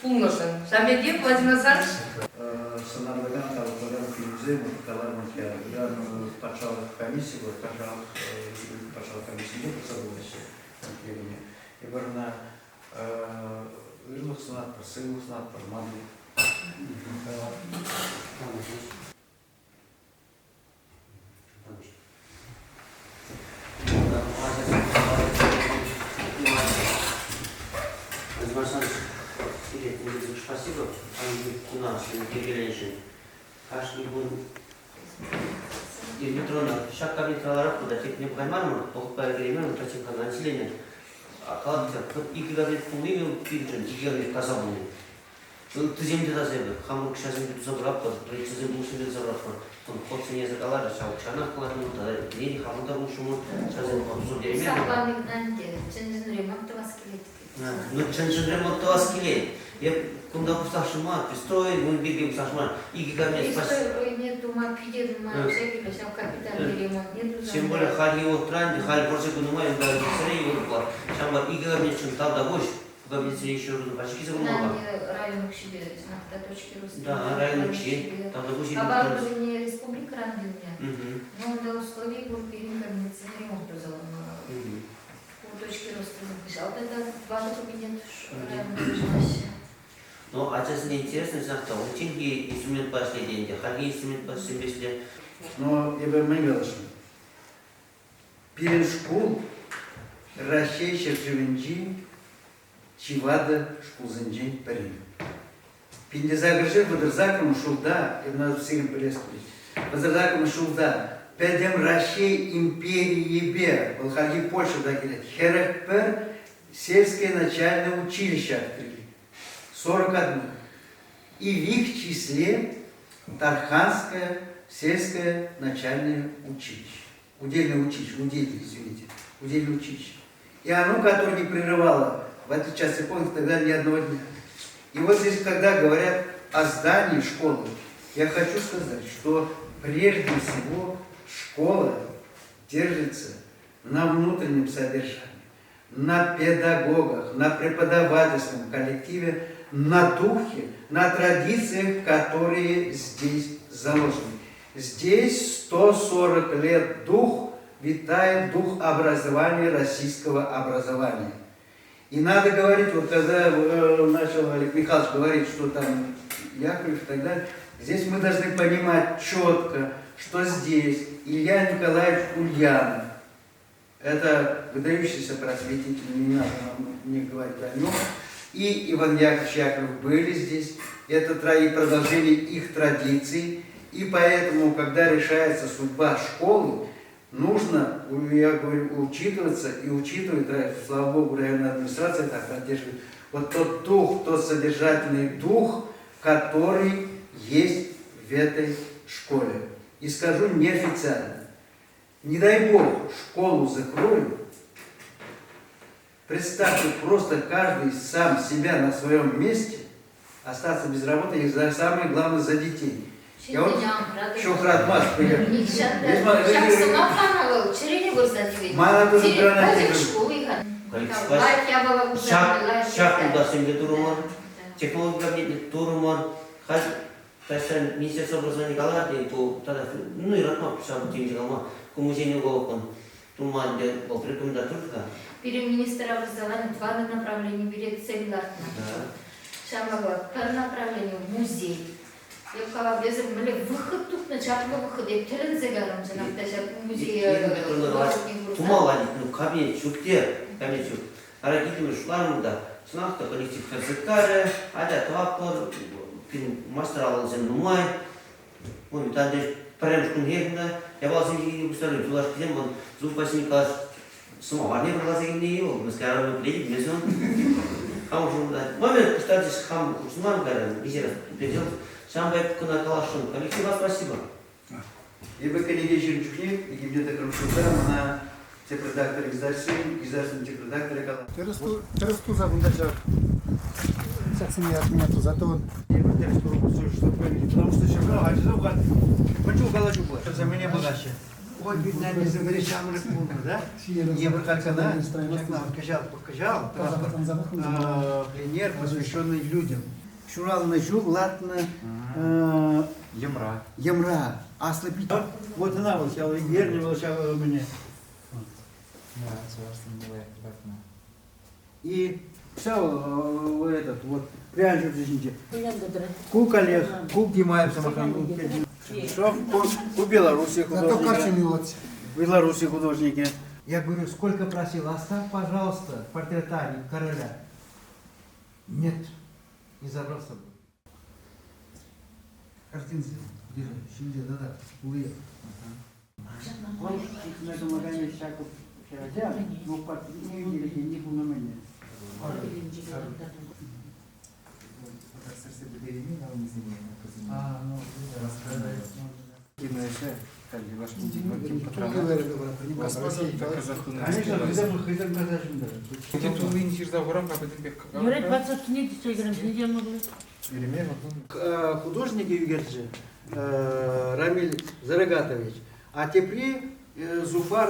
пулнӑшӑн. Ҫавӑн пекех Владимир Александрович. Сӑнарлакан, калӑплакан фильмсем каларӑмӑр патшалӑх комиссийӗ пур, патшалӑх патшалӑх комиссине пырса пулаҫҫӗ. Эпир ӑна ырлӑх сунатпӑр, сывлӑх сунатпӑр. Ман Сире спасибо, куна йӗркеленӗшӗн. Кашни кун Петровна ҫак кабинетра ларатпӑр та тек не пӑхаймарӑмӑр, вӑхӑтпа ӗлкӗреймерӗмӗр, Татьяна население. Калатӑп, икӗ кабинет пулни пирӗншӗн, икӗ кабинет таса пулни. Ыттисем те таса эпир. Хамӑр укҫасемпе туса пыратпӑр, строительсем пулӑшнипе туса пыратпӑр. Ходсене эсӗ каларӗ, ҫав укҫанах кӑларнӑ тата ыттине те хамӑр та пулӑшрӑмӑр. Ҫавсем туса пӗтереймерӗмӗр. Сапланнӑ ӗнтӗ. Чӑн-чӑн ремонт тӑвас килет. Ну, чӑн-чӑн ремонт тӑвас килет. Эп кунта пуҫласшӑн мар, пристрой, ун пирки пуҫласшӑн мар. Икӗ кабинет Пристройне тума питӗ нумай укҫа кирлӗ, ҫав капитальный ремонтне туса. Тем более хальхи вӑхӑтра ӗнтӗ, халь вӑрҫӑ пынӑ май унта сӗре йывӑр пулать. Ҫавӑнпа икӗ кабинетшӗн тавтапуҫ. Кабинетсене еще пачки курмалла. Район укҫипе чӑнах та точки роста. Да, район укҫи. Тавтапуҫ Оборудование республикӑран килнӗ. Но унта условий пур пирӗн кабинетсене ремонт туса лармалла. Ку точки роста кӑҫал та тӑватӑ кабинет районта уҫӑлаҫҫӗ. Ну, ачасене интересно чӑнах та, унчченхи инструментпа ӗҫлет ӗнтӗ, хальхи инструментпа ӗҫлемпе ӗҫле. Но эпӗ мӗн каласшӑн? Пирӗн шкул Раҫҫей ҫӗршывӗнчи чи ватӑ шкулсенчен пӗри. 1838 ҫулта, сирӗн пӗлес килет, 38 ҫулта Пӗтӗм Раҫҫей империйӗпе, вӑл хальхи Польша та килет, 41 сельское начальное училище открыли. 41. И в их числе Тарханское сельское начальное училище. Удельное училище, удельное, извините, удельное училище. И оно, которое не прерывало, в отличие от церковных, тогда ни одного дня. И вот здесь, когда говорят о здании школы, я хочу сказать, что прежде всего школа держится на внутреннем содержании, на педагогах, на преподавательском коллективе, на духе, на традициях, которые здесь заложены. Здесь 140 лет дух, витает дух образования, российского образования. И надо говорить, вот когда начал Олег Михайлович говорить, что там Яковлев и так далее, Здесь мы должны понимать четко, что здесь Илья Николаевич Ульянов, это выдающийся просветитель, не надо мне говорить о нем, и Иван Яковлевич Яковлев были здесь. Это продолжение их традиций. И поэтому, когда решается судьба школы, нужно, я говорю, учитываться и учитывать, слава богу, районная администрация так поддерживает, вот тот дух, тот содержательный дух, который есть в этой школе. И скажу неофициально, не дай бог, школу закроют, представьте просто каждый сам себя на своем месте, остаться без работы и самое главное за детей. Я вот Шухрат Маш, Мана тоже Ҫак юлташсемпе турӑмӑр, технологи кабинетне турӑмӑр. Халь таҫтан министерство образования калать, ку тата ну юратма ҫав темиҫе калма, ку музейный уголокӑн тума ӗнтӗ вӑл рекомендатурка. Пирӗн министр образования тӑватӑ направлени пире цель лартнӑ. Ҫавӑнпа пӗр направлени музей. Эп калап, эсӗ мӗнле выход тупнӑ, чаплӑ выход. Эп тӗлӗнсе кайрӑм чӑнах та ҫак музее. Тумалла, ну кабинет ҫук те, кабинет ҫук. Ара килтӗмӗр шутларӑм та, чӑнах та коллектив хӗрсе кайрӗ, атя тӑватпӑр, пирӗн маҫтӑр алӑсем нумай. Вон, пӗрремӗш кунхи кунта япаласем ҫине пуҫтарнӑ юлашкисем вон Зуб Василий Николаевич самоварне вӑрласа килнӗ-и вӑл, Мускава пӗлетӗп, мӗн сон. Хам хушӑнта. Момент пуҫтарчӗҫ, хам хутшӑнман кайран, виҫӗ раз пересел. Ҫавӑнпа эп кӑна каласшӑн. Коллектива спасибо. Эпӗ кӗнеке ҫырнӑ чухне икӗ тӑххӑрмӗш ҫулта мана тӗп редактор издательствин, издательствин тӗп редакторӗ каланӑ. Тӗрӗс, тӗрӗс туса кунта ҫав ҫаксене отменять туса тӑвӑн. Эпир тӗрӗс туса потому что ҫавна ачасем мӗн чул калаҫу пулать. Мӗне пӑхаҫҫӗ? Ой, пирӗн аннесем вӗри ҫамрӑк пулнӑ, да? Евӗр халькана ҫакна кӑҫал кӑҫал пленер, посвященный людям. Ҫуралнӑ ҫул лартнӑ Йӑмра. Йӑмра. Аслӑ пит. Вот она вот ҫав ӳкернӗ вӑл ҫав мӗне. И ҫав этот вот прямо ҫурчӗ ҫинче. Ку коллег, ку Гимаев сӑмахран. Что? Ку Беларуси художники. Беларуси художники. Я говорю, сколько просил, оставь, пожалуйста, портрет Ани, короля. Нет, не забрал с собой. Картинсем ҫинче тата пулӗ. Он на помогание всякого но не видели, не пулнӑ Художники ӳкерчӗ Рамиль Зарагатович, а тепри Зуфар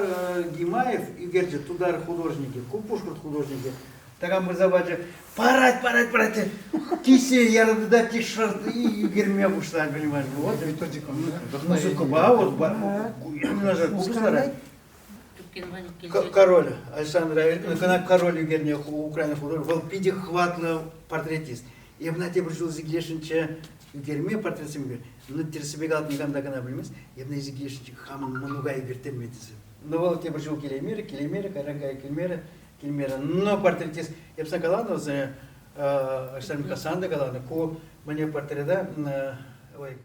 Гимаев ӳкерчӗ тутар художникӗ, ку пушкӑрт художникӗ. Такам пырса пачӗ, парать, парать, парать, кисе ярды да тишырды ӳкерме пуҫлать, понимаешь, вот. Методика. Музыкӑпа вот, Король Александр кӑна король ӳкернӗ Украина художник, вӑл питӗ хӑватлӑ портретист. Эп ӑна тепӗр ҫул сиклешӗнччӗ ӳкерме портретсемпе, ну тӗрӗссипе калать никам та кӑна пӗлмест. Эп ӑна сиклешӗнччӗ хамӑн мӑнука ӳкерттерме тесе. Но вӑл тепӗр ҫул килеймерӗ, килеймерӗ, кайран кая килмерӗ. Килмерӗ. Но портретист, эп сан каланӑ, Александр Михайлович, сан та каланӑ, ку мӗне портрета, ой,